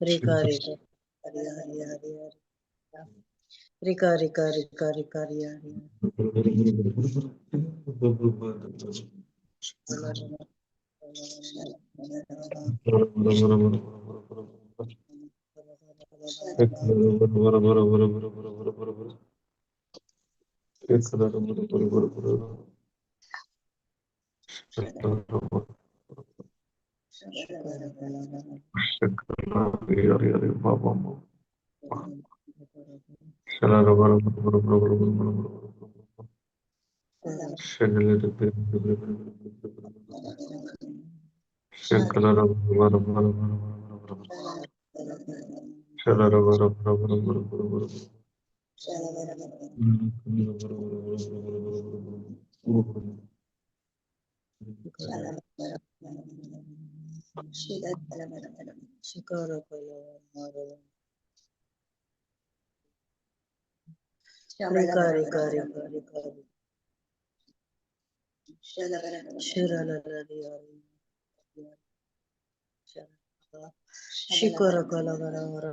Rika Rika Hari Hari Hari Hari Rika Rika Rika Rika Hari Hari. Rika Rika Rika Rika Shikara kala gara gara.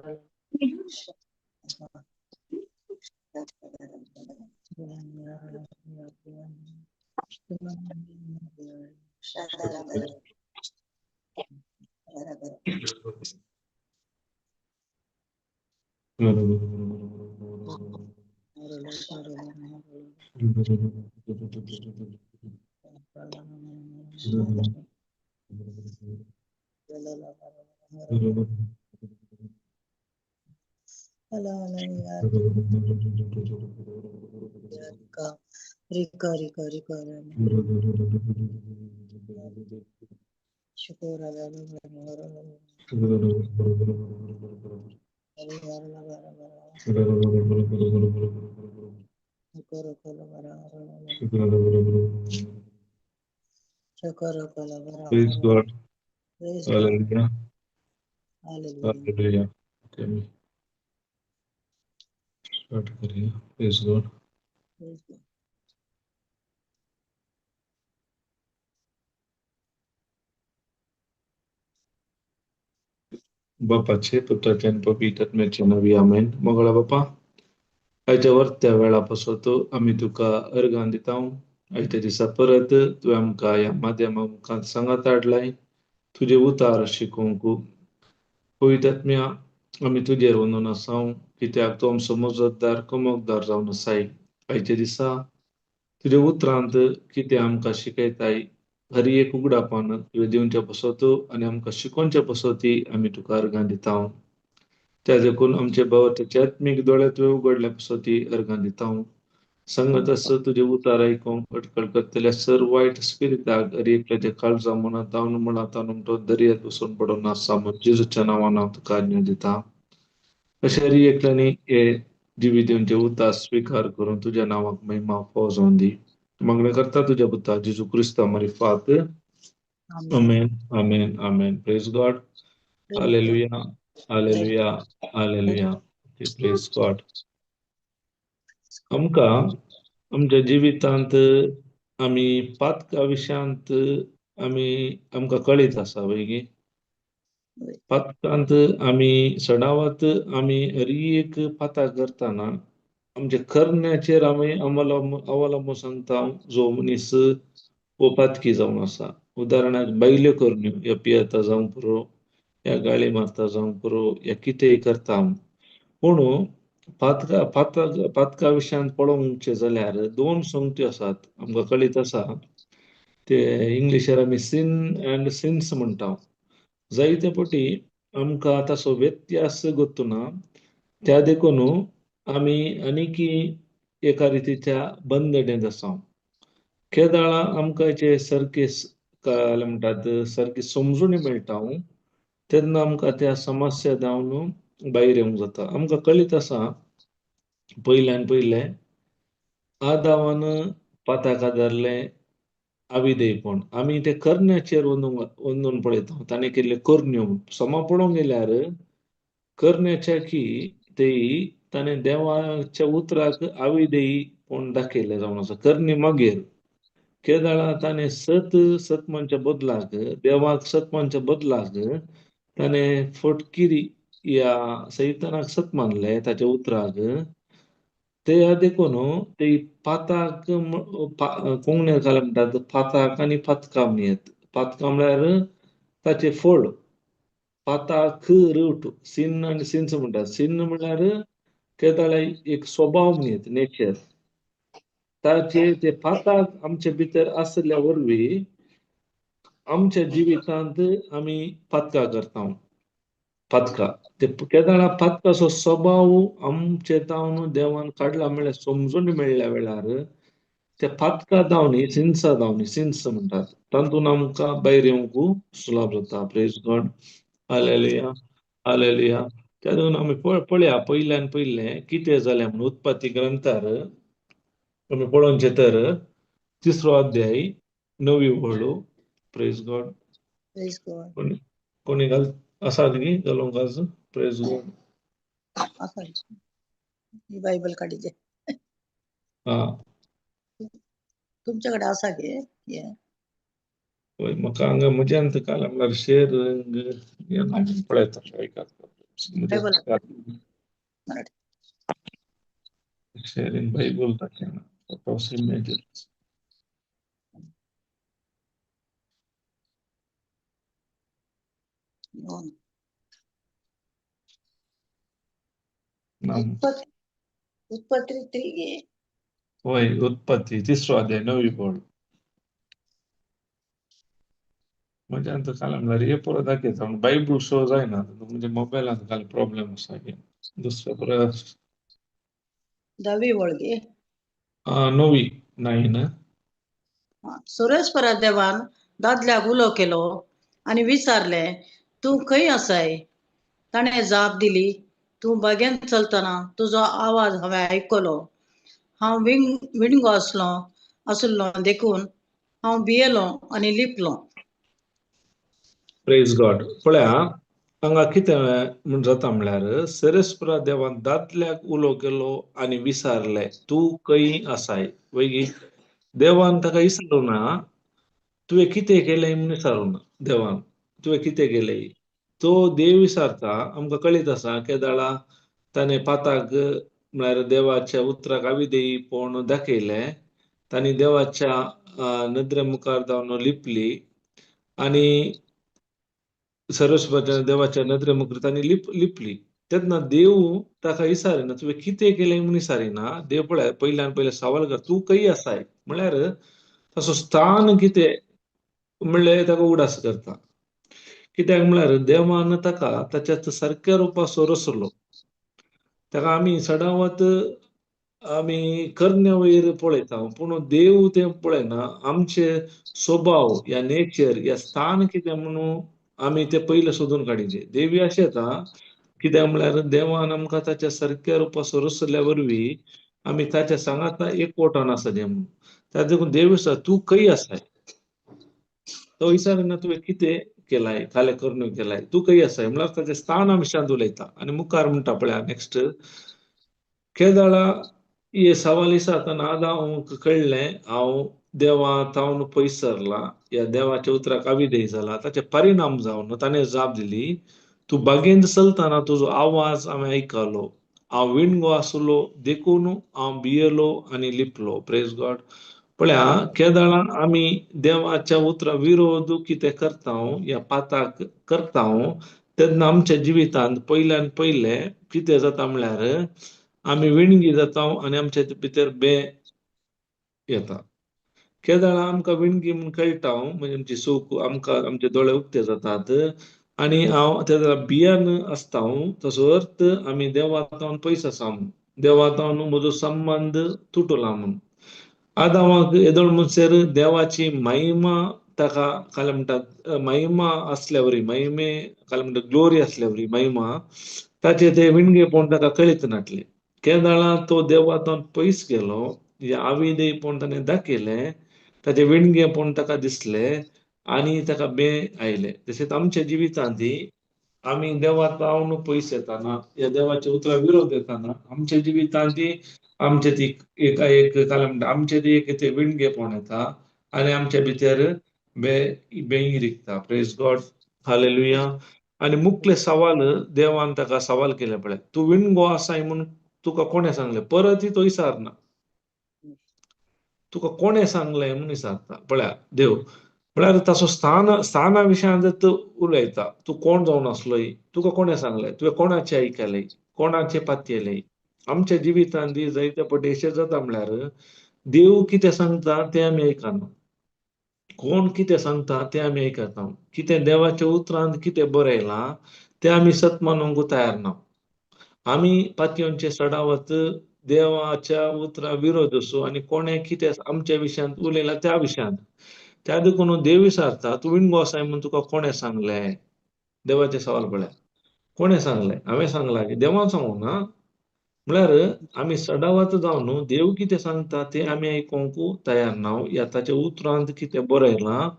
Rika Rika Rika Praise God. Praise God. Hallelujah. Hallelujah. Hallelujah. Okay. Start करिए. Praise God. Praise God. बापाचे पुत्राचे आनी पवित्र आत्म्याचे नांवी आमेन. मंगळा बापा, आयच्या वर्त्या वेळा पासत आमी तुका अर्गां दिता. आयच्या दिसा परत तुवें आमकां ह्या माध्यमा मुखार सांगात हाडलाय तुजें उतार शिकोवंक. पवित्र आत्म्या, आमी तुजेर वंदून आसा, कित्याक तूं आमचो मजतदार कमकदार जावन आसाय. आयच्या दिसा तुज्या उतरांत कितें आमकां शिकयताय, हर एक उगडापान तुवें दिवचे पासत आनी आमकां शिकोवचे पासत आमी तुका अर्गां दिता. त्या देखून आमचे भावाचे आत्मीक दोळे तुवें उगडल्या पासत अर्गां दिता. सांगत आसा तुजें उतार आयकूंक अटकळ करतल्या सर वायट स्पिरिटाक हर एकल्याच्या काळजा मनात तावन मनात तो दर्यात बसून पडून आसा म्हूण जेजूच्या नांवान हांव तुका आज्ञा दिता. अशें हर एकल्यानी हे जिवीत दिवचे उतार स्विकार करून तुज्या नांवाक महिमा फावो जावन दी. मागणें करता तुज्या पुता जेजू क्रिस्ता मारिफात. Amen. Amen, amen, amen. Praise God. Praise God. Hallelujah, hallelujah, hallelujah. Praise God. आमकां आमच्या जिवितांत आमी पातका विशयांत आमी आमकां कळीत आसा वय. पातकांत आमी सणावत आमी हर एक पाताक करतना आमच्या करण्याचेर आमी अवलंब सांगता जो मनीस हो पातकी जावन आसा. उदाहरणाक बायल्यो करण्यो, या पियेता जावंक पुरो, या गाळी मारता जावंक पुरो, या कितेंय करता. पूण पातका पातक पातका विशयांत पळोवचें जाल्यार दोन संगत्यो आसात आमकां कळीत आसा. ते इंग्लिशेर आमी सिन अँड सिन्स म्हणटा. जायते पटी आमकां ताचो व्यत्यास गोत्तुना, त्या देखून आमी आनीकी एका रितीच्या बंदडेंत आसा. केदाळा आमकां जे सारके म्हणटात सारकी समजून मेळटा. तेन्ना आमकां त्या समस्या जावन भायर येवंक जाता. आमकां कळीत आसा, पयल्यान पयलें आदावान पाताका धरलें अविधेयपण. आमी ते करण्याचेर वंदून पळयता, ताणें केल्ले करण्यो. समा पळोवंक गेल्यार करण्याच्या की ते ताणें देवाच्या उतराक अविधेयपण दाखयलें जावन आसा. करणी मागीर केदळा ताणें सत सत म्हणच्या बदलाक, देवाक सत म्हणच्या बदलाक ताणें फटकिरी या सैतानाक सत मानलें ताच्या उतराक. ते देखून ते पाताक, कोंकणींत घालें म्हणटात पाताक आनी पातकां म्हणयेत. पातकां म्हळ्यार ताचें फळ, पाताक रूट, सिन आनी सिन्स म्हणटात. सिन म्हळ्यार केदळा एक स्वभाव म्हणयेत, नेचर. ताचे ते पाताक आमचे भितर आशिल्ल्या वरवीं आमच्या जिवितांत आमी पातकां करता. पातकां ते केदळा पातकाचो स्वभाव आमचे जावन देवान काडला म्हळ्यार समजून मेळ्ळ्या वेळार ते पातकां जावन, सिन्सा जावन, सिन्स म्हणटात, तातूंत आमकां भायर येवंक सुलभ जाता. प्रेज गॉड, हालेलुया, हालेलुया. त्या देखून आमी पळया पयल्यान पयलें कितें जालें म्हणून उत्पत्ती ग्रंथार आमी पळोवचें तर 3रो अध्याय 9वी वळ. प्रेज गॉड. प्रेज गॉड. कोणी घाल आसा न्ही घालूंक आज? प्रेज गॉड. आसा, ही बायबल काडीचे. आं, तुमच्याकडे आसा गे हे? वय, म्हाका हांगा म्हज्यान काल म्हळ्यार शेर पळयता. बायबल मराठी. शेर इन बायबल दाखयना, फोटोस इमेजेस. हो ना. उत्पत्ती 3 गे. वय, उत्पत्ती 3रो अध्याय 9वी वळ. म्हज्यान तर काल म्हळ्यार हे पुरो दाखयता, बायबल शो जायना म्हणजे मोबायलान काल प्रॉब्लेम आसा की दुसरो परस. 10वी वळ गे. 9वी, 9. सुरेश्वरा देवान दादल्याक उलो केलो आनी विचारलें, तूं खंय आसाय? ताणें जाप दिली, तूं बागेंत चलतना तुजो आवाज हांवें आयकलो. हांव विणगो आसलो देखून हांव भियेलो आनी लिपलो. प्रेज गॉड. पळया हांगा कितें म्हण जाता म्हळ्यार सरस्परा देवान दादल्याक उलो केलो आनी विचारलें, तूं खंय आसाय? वयगी देवान ताका विचारूं ना, तुवें कितें केलें म्हूण विचारूं ना. देवान तुवें कितें केलें तो देव विचारता. आमकां कळीत आसा केदळा ताणें पाताक म्हळ्यार देवाच्या उतराक अविधेयपण दाखयलें, तांणी देवाच्या नदरे मुखार जावन लिपली आनी सरस्वती देवाच्या नदरे मुखार तांणी लिपली. तेन्ना देव ताका विचारिना, तुवें कितें केलें म्हूण विचारिना. देव पळय पयल्यान पयलें सवाल कर, तूं खंय आसाय? म्हळ्यार ताचो स्थान कितें म्हणलें ताका उडास करता. कित्याक म्हळ्यार देवान ताका ताच्या सारक्या रुपाचो रचलो. ताका आमी सदांच आमी करण्या वयर पळयता, पूण देव तें पळयना. आमचे स्वभाव या नेचर या स्थान कितें म्हणून आमी तें पयलें सोदून काडिचें. देवी अशें येता कित्याक म्हळ्यार देवान आमकां ताच्या सारक्या रुपाचो रचल्या वरवीं आमी ताच्या सांगाता एकवटान आसा जें म्हणून. ताका देखून देव आसा, तूं खंय आसाय? तो विचारिना तुवें कितें केलाय, कालें करण्यो केलाय, तूं खंय आसाय म्हळ्यार ताचें स्थान आमी शांत उलयता. आनी मुखार म्हणटा पळया नेक्स्ट, केदळा हे सवाल विचारतना आदांव कळ्ळें हांव देवा तावन पयस सरला, ह्या देवाच्या उतराक अविधेय जाला. ताचे परिणाम जावन ताणें जाप दिली, तूं बागेंत चलतना तुजो आवाज हांवें आयकलो, हांव विणगो आसलो देखून हांव भियेलो आनी लिपलो. प्रेज गॉड. पळया केदळा आमी देवाच्या उतरा विरोध कितें करता या पाताक करता तेन्ना आमच्या जिवितांत पयल्यान पयलें कितें जाता म्हळ्यार आमी विणगी जाता आनी आमच्या भितर बे येता. केदळा आमकां विणगी म्हूण कळटा, म्हणजे आमची सूख आमकां आमचे दोळे उक्ते जातात आनी हांव तेन्ना भियान आसता. तसो अर्थ आमी देवा तावन पयस आसा म्हूण, देवा तावन म्हजो संबंद तुटला म्हूण. आदावाक येदोळ म्हणसर देवाची महिमा ताका काल म्हणटात महिमा आसल्या वरी, महिमे काल म्हणटात ग्लोरी आसल्या वरी महिमा ताचे ते विणगेपण ताका कळीत नासलें. केदळा तो देवातून पयस गेलो, आविदेयपण ताणें दाखयलें, ताचें विणगेपण ताका दिसलें आनी ताका बे आयलें. तशेंच आमच्या जिवितांत आमी देवाक रावन पयस येताना, ह्या देवाच्या उतरा विरोध येताना आमच्या जिवितांत आमचे ती एक एक काल म्हणटा आमचे ती एक ते विणगेपण येता आनी आमच्या भितर बे बेंगी रिगता. Praise God, hallelujah. आनी मुखले सवाल देवान ताका सवाल केले पळय, तूं विणगो आसाय म्हूण तुका कोणें सांगलें? परत तो विचारना, तुका कोणें सांगलें म्हूण विचारता. पळया देव म्हळ्यार ताचो स्थान, स्थाना विशयांत तो उलयता. तूं कोण जावन आसलोय, तुका कोणें सांगलें, तुवें कोणाचें आयकलें, कोणाचें पातयेलें? आमच्या जिवितांत जायते पटी अशें जाता म्हळ्यार देव कितें सांगता तें आमी आयकना, कोण कितें सांगता तें आमी आयकता, कितें देवाच्या उतरांत कितें बरयलां तें आमी सत मानूंक तयार ना. आमी पातयेवचे सडावत देवाच्या उतरा विरोध असो आनी कोणें कितें आमच्या विशयांत उलयलां त्या विशयांत. त्या देखून देव विचारता, तूं विणगो आसाय म्हूण तुका कोणें सांगलें? देवाचें सवाल पळया, कोणें सांगलें? हांवें सांगलां की देवान सांगूंक ना. म्हळ्यार आमी सडावत जावन देव कितें सांगता तें आमी आयकूंक तयार ना, ह्या ताच्या उतरांत कितें बरयलां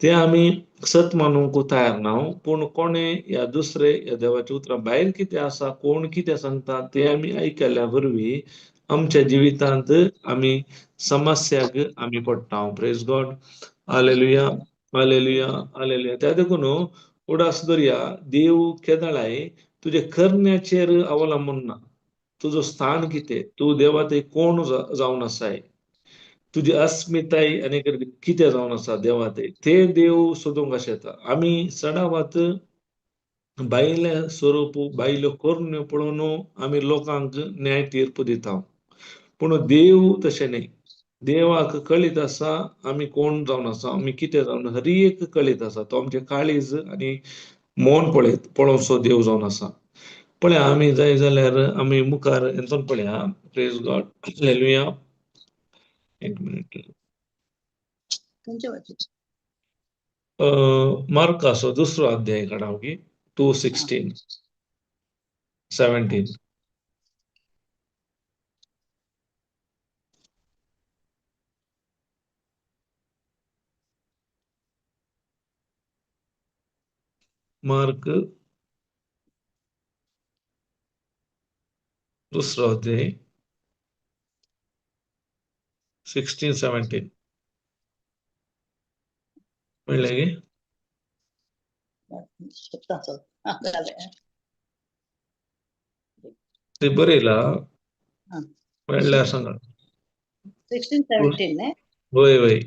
तें आमी सत मानूंक तयार ना. पूण कोणें ह्या दुसरे ह्या देवाच्या उतरां भायर कितें आसा, कोण कितें सांगता तें आमी आयकल्या वरवीं आमच्या जिवितांत आमी समस्याक आमी पडटा. Praise God, hallelujah, hallelujah, hallelujah. त्या देखून उडास दरया, देव केदळाय तुजे करण्याचेर अवलंबून ना, तुजो स्थान कितें, तूं देवा ते कोण जावन आसाय, तुजी अस्मिताय आनी कितें जावन आसा देवा ते, ते देव सोदूंक आशेता. आमी सडावात बायले स्वरूप, बायल्यो करण्यो पळोवन आमी लोकांक न्याय तीर्प दिता, पूण देव तशें न्हय. देवाक कळीत आसा आमी कोण जावन आसा, आमी कितें जावन आसा, हर एक कळीत आसा. तो आमचें काळीज आनी मौन पळयत पळोवचो देव जावन आसा. पळया आमी जाय जाल्यार आमी मुखार हेंचोन पळया. प्रेज गॉड, हालेलुया. एक मिनिट, मार्काचो दुसरो अध्याय काडा की 2:16 17. मार्क दुसरो अध्याय 16 17 म्हणलें गे? ते बरयला म्हणल्यार सांगा. 16 17 न्ही? वय वय.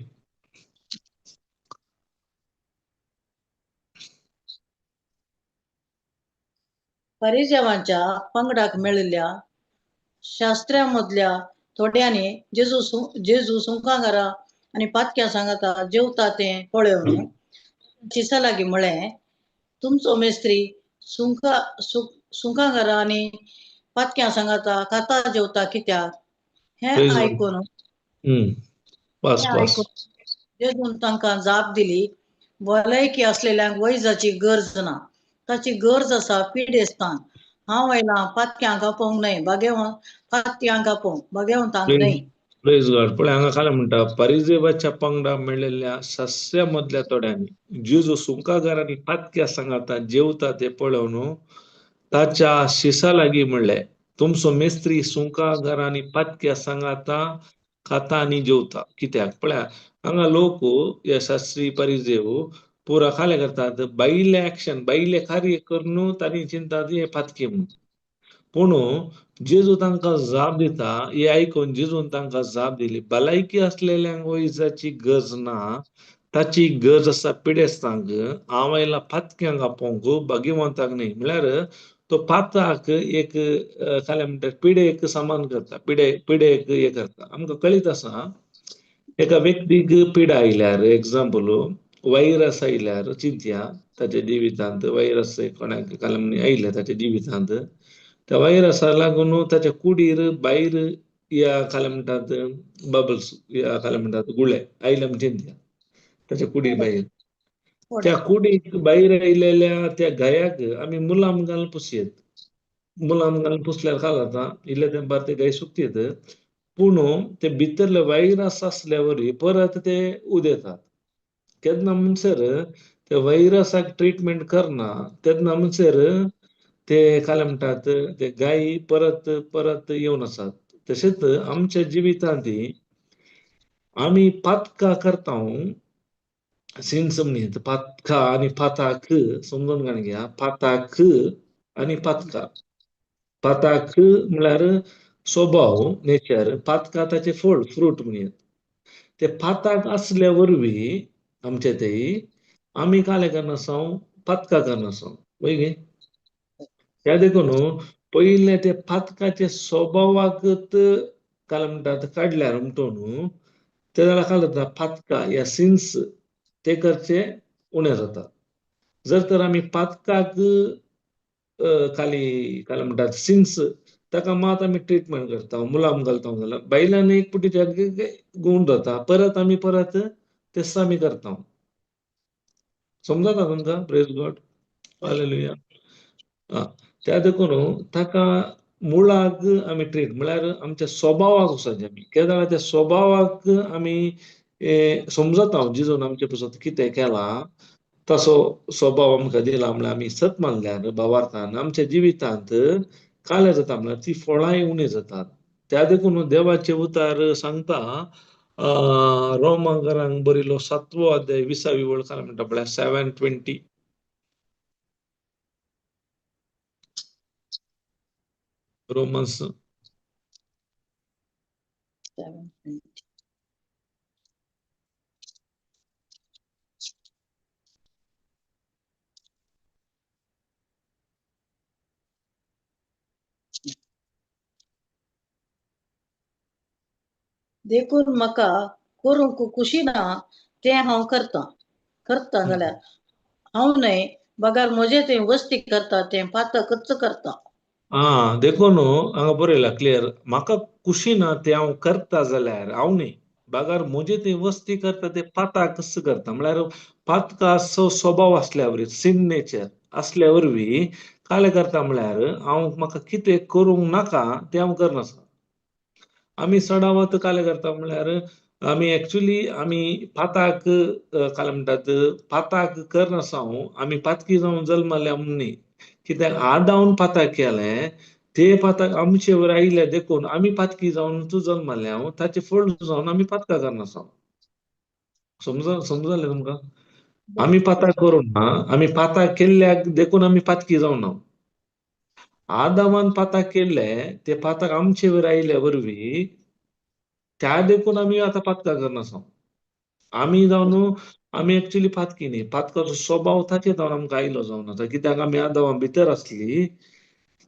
परिजवांच्या पंगडाक मेळिल्ल्या शास्त्र्यामदल्या थोड्यांनी जेजू सुंकांगारा आनी पातक्यां सांगाता जेवता तें पळोवन शिसा लागीं म्हळें, तुमचो मेस्त्री सुंकांगारा आनी पातक्यां सांगाता खाता जेवता कित्याक? हें आयकून जेजून तांकां जाप दिली, भलायकी आसलेल्यांक वैजाची गरज ना, ताची गरज आसा पिडेस्तांक. हांव आयलां पातक्यांक आपोवंक न्हय, बागेवन पातक्यांक आपोवंक, बागेवंतांक न्हय. प्रेज गॉड. पळय हांगा खाला म्हणटा, परिजेवाच्या पंगडा मेळिल्ल्या सस्या मदल्या थोड्यांनी जेजू सुंकागारांनी पातक्या सांगाता जेवता ते पळोवन ताच्या शिसा लागीं म्हणलें, तुमचो मेस्त्री सुंकागारांनी पातक्या सांगाता खाता आनी जेवता कित्याक? पळया हांगा लोक ह्या शास्त्री परिजेव पुरा खाले करतात, बायले एक्शन बायले कार्य करून तांणी चिंतात हे पातकी म्हणून. पूण जेजू तांकां जाप दिता, हे आयकून जेजून तांकां जाप दिली, भलायकी आसलेल्यांक वैजाची गरज ना, ताची गरज आसा पिडेस्तांक. हांव आयला पातक्यांक आपोवंक, भाग्यवंतांक न्हय. म्हळ्यार तो पाताक एक खाल्या म्हणटा पिडेक समान करता, पिडेक हे करता. आमकां कळीत आसा एका व्यक्तीक पिडा आयल्यार, एग्जाम्पल व्हायरस आयल्यार चिंतया ताच्या जिवितांत व्हायरस कोणाक काल आयल्या ताच्या जिवितांत, त्या व्हायरसा लागून ताच्या कुडीर भायर ह्या खाल्या म्हणटात बबल्स, ह्या खाल्या म्हणटात गुळे आयले म्हण चिंतया. ताच्या कुडी भायर. त्या कुडीक भायर आयलेल्या त्या गायाक आमी मुलाम घालून पुसयत. मुलाम घालून पुसल्यार खाल जाता, इल्ले तेंपार ते गाय सुकतीत, पूण ते भितरले व्हायरस आसल्या वरी परत ते उदेतात. केन्ना म्हणसर ते व्हायरसाक ट्रिटमेंट करना तेन्ना म्हणसर ते काय म्हणटात ते गायी परत परत येवन आसात. तशेंच आमच्या जिवितांत आमी पातकां करता, सिन्स म्हणयत, पातका आनी पाताक समजून घालून घ्या, पाताक आनी पातका. पाताक म्हळ्यार स्वभाव, नेचर, पातका ताचे फळ, फ्रूट म्हणयत. ते पाताक आसल्या वरवीं आमचे ते आमी काले करनासाव, पातका करनासाव, वय गे. त्या देखून पयलें ते पातकाचे स्वभावाकच काय म्हणटात काडल्यार म्हणटो न्हू, ते जाल्यार काय जाता पातका या सिन्स ते करचे उणें जाता. जर तर आमी पातकाक खाली काय म्हणटात सिन्स ताका मात आमी ट्रिटमेंट करता, मुलाम घालता जाल्यार बायलांनी एक पुटी गुण जाता, परत आमी परत तेच आमी करता. समजता तुमकां? Praise God, hallelujah. त्या देखून ताका मुळाक आमी ट्रीट म्हळ्यार आमच्या स्वभावाक वचपाचें आमी. कितें जाल्यार त्या स्वभावाक आमी समजता जिजून आमचे पसत कितें केलां तसो स्वभाव आमकां दिला म्हळ्यार आमी सत मानल्यार भावार्थान आमच्या जिवितांत काले जाता, म्हळ्यार ती फळांय उणी जातात. त्या देखून देवाचे उतार सांगता रोमांकरांक बरयलो 7वो अध्याय 20वी वळ काय म्हणटा पळय, 7:20. रोमन्स 7:20. देखून म्हाका करूंक खुशी ना तें हांव करतां, करता जाल्यार हांव न्हय बगर म्हजें तें वस्ती करता तें पातकच करता. आं, देखून हांगा बरयला क्लियर, म्हाका खुशी ना तें हांव करता जाल्यार हांव न्ही बगर म्हजें तें वस्ती करता तें पाताकच करता. म्हळ्यार पातकाचो स्वभाव आसल्या वरवीं, सिन नेचर आसल्या वरवीं कालें करता म्हळ्यार हांव म्हाका कितें करूंक नाका तें हांव करनासता. आमी चडावत कालें करता म्हळ्यार आमी एक्चुली आमी पाताक कालें म्हणटात पाताक करनासता, आमी पातकी जावन जल्मल्या म्हूण न्ही, कित्याक आदावन पाताक केलें ते पाताक आमचे वयर आयले देखून आमी पातकी जावन तूं जल्मल्या, ताचे फळ जावन आमी पातकां करनासता. समजलें तुमकां? आमी पाताक करूं ना, आमी पाताक केल्ल्याक देखून आमी पातकी जावना. आदामान पाताक केल्ले ते पाताक आमचे वयर आयल्या वरवीं त्या देखून आमी आतां पातकां करनासा. आमी जावन आमी एक्चुली पातकी न्ही, पातकाचो स्वभाव ताचेर जावन आमकां आयलो जावन आसा, कित्याक आमी आदामा भितर आसली.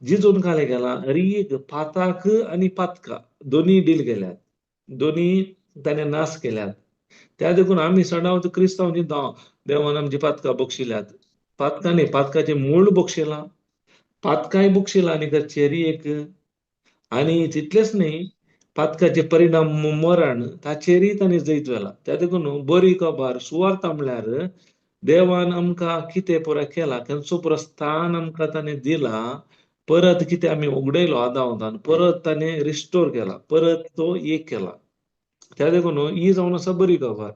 जिजून कालें केलां एक पाताक आनी पातका दोनी डील केल्यात, दोनी ताणें नाश केल्यात. त्या देखून आमी सणावत क्रिस्तांव चिंता देवान आमची पातकां बक्षिल्यात. पातकां न्ही, पातकाचें मूळ बक्षिलां, पातकांय बक्षिलां आनी करचेरी एक, आनी तितलेंच न्ही पातकाचे परिणाम मरण ताचेरय ताणें जैत व्हेला. त्या देखून बरी खबर सुवार्ता म्हळ्यार देवान आमकां कितें पुरो केला, खंयचो पुरो स्थान आमकां ताणें दिला, परत कितें आमी उगडयलो आदावतान, परत ताणें रिस्टोर केला, परत तो एक केला. त्या देखून ही जावन आसा बरी खबर.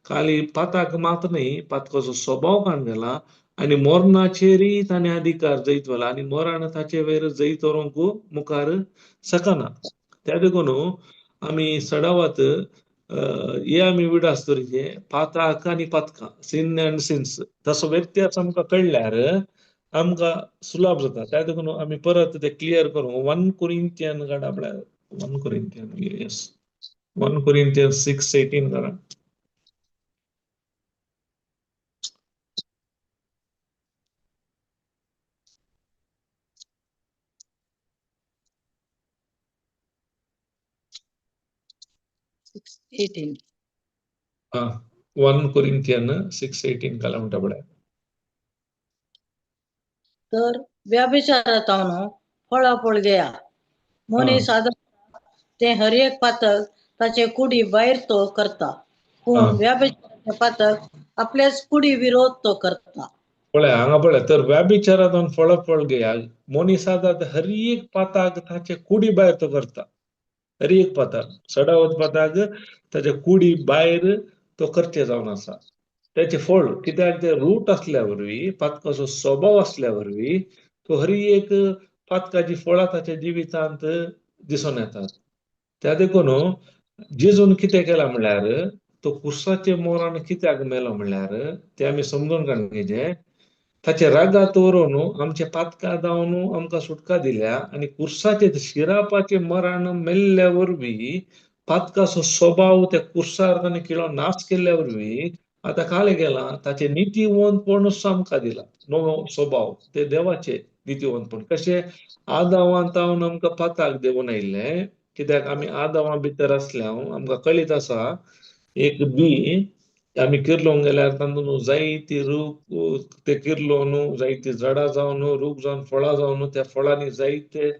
खाली पाताक मात न्ही, पातकाचो स्वभाव काडून गेला आनी मरणाचेरय ताणें अधिकार जैत व्हेला आनी मरण ताचे वयर जैत व्हरूंक मुखार शकना. त्या देखून आमी सडावत हे आमी विडास दवरिचे पाताक आनी पातकां, सिन अँड सिन्स, तसो व्यत्यास आमकां कळ्ळ्यार आमकां सुलाभ जाता. त्या देखून आमी परत ते क्लियर करूंक 1 कोरिंथियन काडा, म्हळ्यार 1 कोरिंथियन, येस, 1 कोरिंथियन 6:18 काडा. 6:18. 1 कोरिंथियन 6:18 काला म्हणटा पळय. तर व्याभिचारांत फळाफळ घेया, मनीस आदर तें हर एक पातक ताचे कुडी भायर तो करता, पूण व्याभिचार पातक आपल्याच कुडी विरोध तो करता. पळय हांगा पळय तर व्याभिचारांतून फळ फळ घेया मनीस आतां हर एक पाताक ताचे कुडी भायर तो करता. हर एक पाताक सडावत पाताक ताच्या कुडी भायर तो करचे जावन आसा. त्याचे फळ कित्याक ते रूट असल्या वरवीं पातकाचो स्वभाव असल्या वरवीं तो हर एक पातकाची फळां ताच्या जिवितांत दिसून येतात. त्या देखून जेजून कितें केलां म्हणल्यार तो कुर्साचे मोरान कित्याक मेलो म्हणल्यार ते आमी समजून काडून घेवचें. ताचे रागात व्हरून आमचे पातकां जावन आमकां सुटका दिल्या आनी कुर्साचे शिरापाचे मरण मेल्ल्या वरवीं पातकाचो स्वभाव त्या कुर्सार ताणें किळो नाश केल्ल्या वरवीं आतां कालें गेलां ताचें नितीवंतपणूच आमकां दिला नवो स्वभाव ते देवाचे नितीवंतपण. कशें आदावान तावन आमकां पाताक देवून आयिल्लें कित्याक आमी आदावा भितर आसल्या आमकां कळीत आसा एक बी आमी किर्लोंक गेल्यार तातूंत जायती रूख ते किर्लोन जायती झाडां जावन रूख जावन फळां जावन त्या फळांनी जायते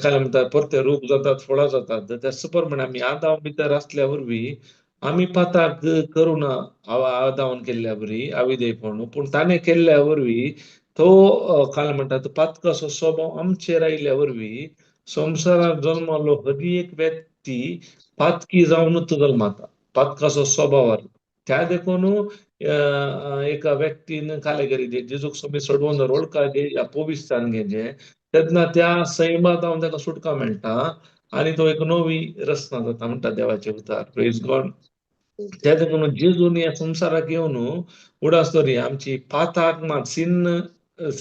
काय म्हणटात परते रूख जातात फळां जातात. त्या प्रमाणे आमी आदाव भितर आसल्या वरवीं आमी पाताक करुना आदावन केल्ल्या वरी आविदेयपण पूण ताणें केल्ल्या वरवीं तो काय म्हणटात पातकाचो स्वभाव आमचेर आयिल्ल्या वरवीं संवसारांत जल्मलो हर एक व्यक्ती पातकी जावनूच जल्माता पातकाचो स्वभावार. त्या देखून एका व्यक्तीन कालेगरी जेजूक स्वामी सोडवून वळखा या पविस्तान घेचे तेन्ना त्या सैमात हांव ताका सुटका मेळटा आनी तो एक नवी रचना जाता म्हणटा देवाचे उतार. प्रेज गॉड. त्या देखून जेजून ह्या संवसाराक येवन उडास दवरी आमची पाताक मात सिन्न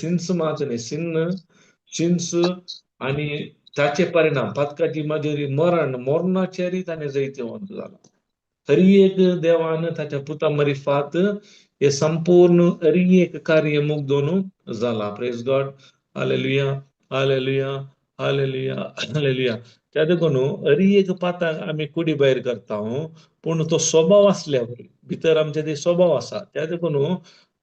सिन्स मात न्ही सिन्न सिन्स आनी ताचे परिणाम पातकाची मजेरी मरण मरणाचेरय ताणें जैतिवंत जाला. हरी एक देवान ताच्या पुता मरिफात हे संपूर्ण हरी एक कार्य मुग्दोन जाला. Praise God. Hallelujah hallelujah hallelujah hallelujah. त्या देखून हरी एक पाताक आमी कुडी भायर करता पूण तो स्वभाव आसल्या भितर आमचे ते स्वभाव आसा. त्या देखून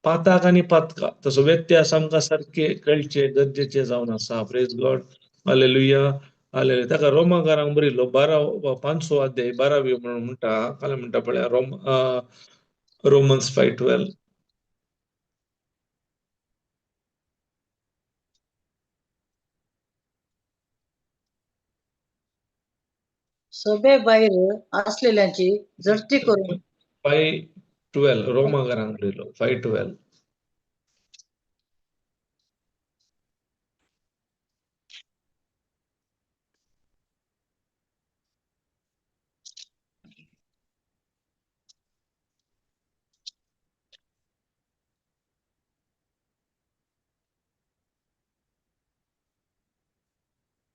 पाताक आनी पातका तसो व्यत्यास आमकां सारके कळचे गरजेचे जावन आसा. Praise God. Hallelujah hallelujah. ताका रोमाकारांक बरयल्लो 12 5 अध्याय 12वी म्हणून म्हणटा काय म्हणटा पळया रोमन्स 5:12. सभे भायर असलेल्यांची झडती करून 5:12 रोमाकारांक बरयलो 5:12.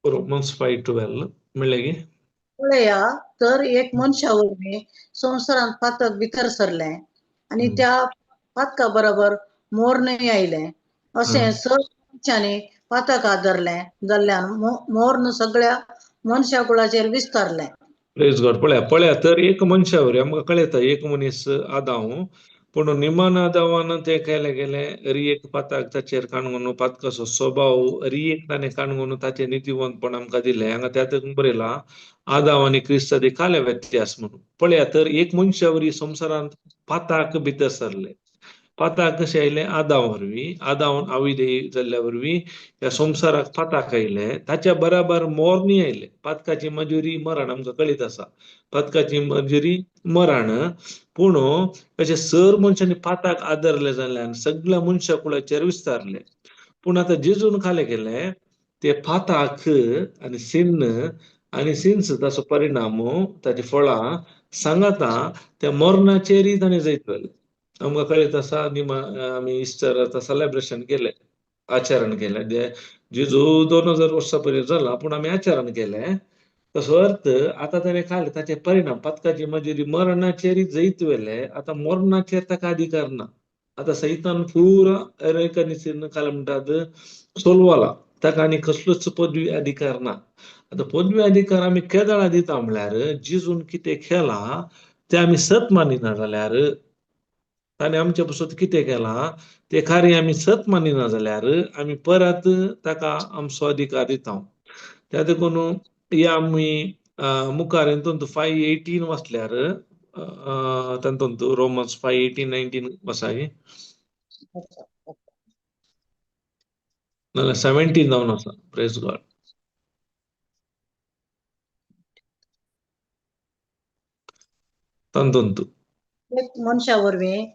रोमन्स 5:12 म्हणलें की पळया तर एक मनशा वरवीं संवसारांत पातक भितर सरलें आनी त्या पातका बरोबर मोर्नय आयलें. अशें सग मनशांनी पातक आदरलें जाल्ल्यान मोर्न सगळ्या मनशा कुळाचेर विस्तारलें. प्रेज गॉड. पळया पळया तर एक मनशा वरवीं आमकां कळयता एक मनीस आदांव पूण निमान आदावान ते केले गेले हरी एक पाताक ताचेर काणगून पातकाचो स्वभाव हरी एक ताणें काणगून ताचें नितीवंतपण आमकां दिलें. हांगा त्या बरयलां आदाव आनी क्रिस्तादी काले व्यत्यास म्हणून. पळया तर एक मनशा वरवीं संवसारांत पाताक भितर सरले. पाताक कशें आयलें आदाव वरवीं आदावन आविदेय जाल्ल्या वरवीं ह्या संवसाराक पाताक आयलें ताच्या बराबर मोरनी आयलें. पातकाची मजुरी मरण आमकां कळीत आसा पातकाची मजुरी मरण. पूण अशें सर मनशांनी पाताक आदरले जाल्ल्यान सगळ्या मनशा कुळाचेर विस्तारले. पूण आतां जेजून खालें केलें ते पाताक आनी सिन्न आनी सिन्स ताचो परिणाम ताची फळां सांगाता त्या मरणाचेरय ताणें जैत व्हेलें. आमकां कळीत आसा निमा आमी इस्टर आतां सेलेब्रेशन केलें आचरण केलें. जेजू 2000 वर्सां पयलीं जाला पूण आमी आचरण केलें. तसो अर्थ आतां ताणें खालें ताचे परिणाम पातकाची मजुरी मरणाचेरय जैत व्हेलें. आतां मरणाचेर ताका अधिकार ना. आतां सैतान पुरा एका काल म्हणटात सोलवाला ताका आनी कसलोच पदवी अधिकार ना. आतां पदवी अधिकार आमी केदळा दिता म्हणल्यार जेजून कितें केलां तें आमी सत मानिना जाल्यार ताणें आमचे पसत कितें केलां तें कार्य आमी सत मानिना जाल्यार आमी परत ताका आमचो अधिकार दिता. त्या देखून हे आमी मुखार हितून 5:18 वाचल्यार तातूंत रोमन्स 5:18 19 आसा नाल्यार 17 जावन आसा. Praise God. तातूंत एक मनशा वरवीं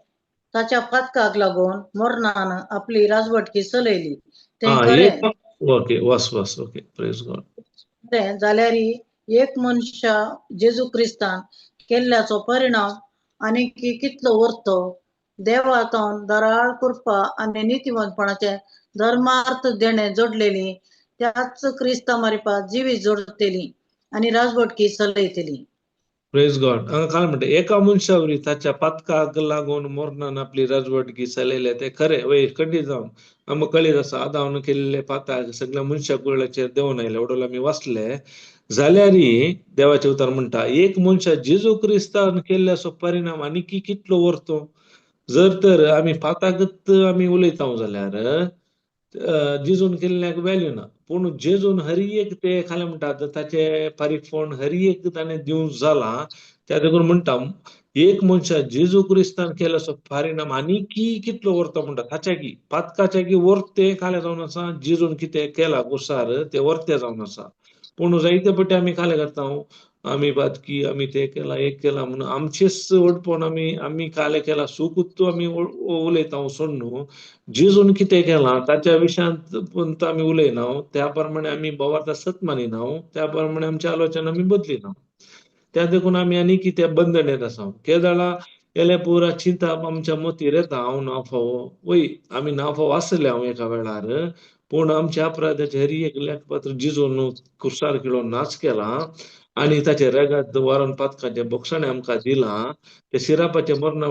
ताच्या पातकाक लागून मरणान आपली राजवटकी चलयली तें खरें. ओके, वस वस, ओके, प्रेज गॉड. खरें जाल्यार एक मनशा जेजू क्रिस्तान केल्ल्याचो परिणाम आनी कितलो उरतो देवातून दराळ कृपा आनी नितीवंतपणाचे धर्मार्थ देणे जोडलेली त्याच क्रिस्ता मारिफात जिवीत जोडतेली आनी राजवटकी चलयतली. Praise God. हांगा काय म्हणटा, एका मनशा वरी ताच्या पातकाक लागून मरणान आपली राजवटकी चलयल्या तें खरें. वय खंडीत जावन आमकां कळीत आसा, आदावन केल्ले पाताक सगळ्या मनशा कुळाचेर देंवन आयले ओडोल आमी वाचले. जाल्यार देवाचें उतर म्हणटा, एक मनशा जेजू क्रिस्तान केल्ल्याचो परिणाम आनी कितलो व्हरतो. जर तर आमी पाताकच आमी उलयता जाल्यार जेजून केल्ल्याक वॅल्यू ना. पूण जेजून हर एक ते खालें म्हणटा ताचे फारीकपण हर एक ताणें दिवंक जाला. त्या देखून म्हणटा, एक मनशा जेजू क्रिस्तान केल्याचो परिणाम आनी कितलो व्हरता म्हणटा, ताच्या की पातकाच्या की वर्ते खालें जावन आसा. जेजून कितें केला कुसार ते वर्ते जावन आसा. पूण जायते पटी आमी खालें करता, आमी बातकी आमी ते केला एक केला म्हणून आमचेच व्हडपण आमी आमी काले केला सुकूच आमी उलयता सोड न्हू. जेजून कितें केलां ताच्या विशयांत पण आमी उलयना, त्या प्रमाणे आमी बोवार्ता सत मानिना, त्या प्रमाणे आमचे आलोचना आमी बदलिना. त्या देखून आमी आनी कितें बंधनेत आसा. केदळा गेल्या पुरा चिंताप आमच्या मतीर येता, हांव ना फावो वय, आमी ना फावो आसले हांव एका वेळार, पूण आमच्या अपराधाचे हर एक लेखपत्र जिजून कुर्सार किलो नाच केला आनी ताचे रेगात वारण पातकाचे बोक्षाणे आमकां दिलां. ते शिरापाचे मरणा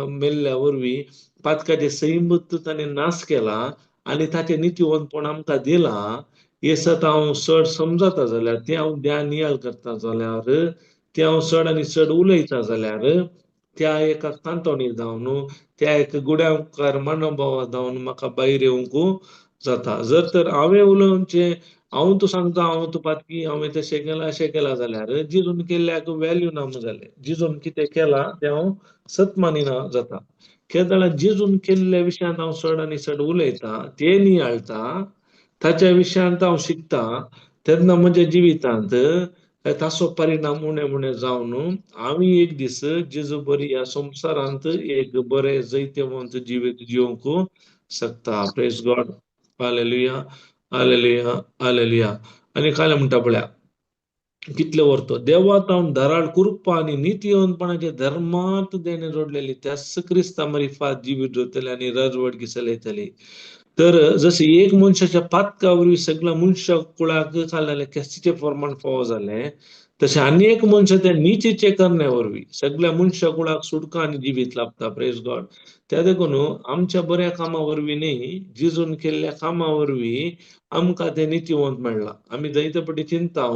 मेल्ल्या वरवीं पातकाचे सैमूत ताणें नाश केला आनी ताचें नितीवंतपण आमकां दिलां. हे सत हांव चड समजता जाल्यार, तें हांव ध्यान नियाळ करता जाल्यार, तें हांव चड आनी चड उलयता जाल्यार, त्या एका कांतोणी जावन, त्या एक गुड्याकार मनोभावा जावन म्हाका भायर येवंक जाता. जर तर हांवें उलोवचें, हांव तूं सांगता हांव तूं पातकी, हांवें तशें केलां अशें केलां जाल्यार जिजून केल्ल्याक वॅल्यू ना जालें. जिजून कितें केलां तें हांव सत मानिना जाता. केदळा जिजून केल्ल्या विशयांत हांव चड आनी चड उलयतां, तें नियाळटा, ताच्या विशयांत हांव शिकता, तेन्ना म्हज्या जिवितांत ताचो परिणाम उणें उणें जावन आमी एक दीस जेजू बरी ह्या संवसारांत एक बरें जैतवंत जिवीत जिवंक शकता. Praise God. Hallelujah, hallelujah, hallelujah. आनी कांय म्हणटा पळया कितले व्हरतो, देवा तावन धाराळ कृपा आनी नितीवंतपणाचे धर्मांत देणे जोडलेली त्याच क्रिस्ता मारिफात जिवीत जोडतले आनी राजवटकी चलयतली. तर जशें एक मनशाच्या पातका वरवीं सगळ्या मनशा कुळाक खाल्लें केस्तीचें प्रमाण फावो जालें, तशें आनी एक मनशा त्या नितीचे करण्या वरवीं सगळ्या मनशा कुळाक सुटका आनी जिवीत लाभता. Praise God. त्या देखून आमच्या बऱ्या कामा वरवीं न्ही, जिजून केल्ल्या कामा वरवीं आमकां तें नितीवंत मेळ्ळां. आमी जायते पटी चिंता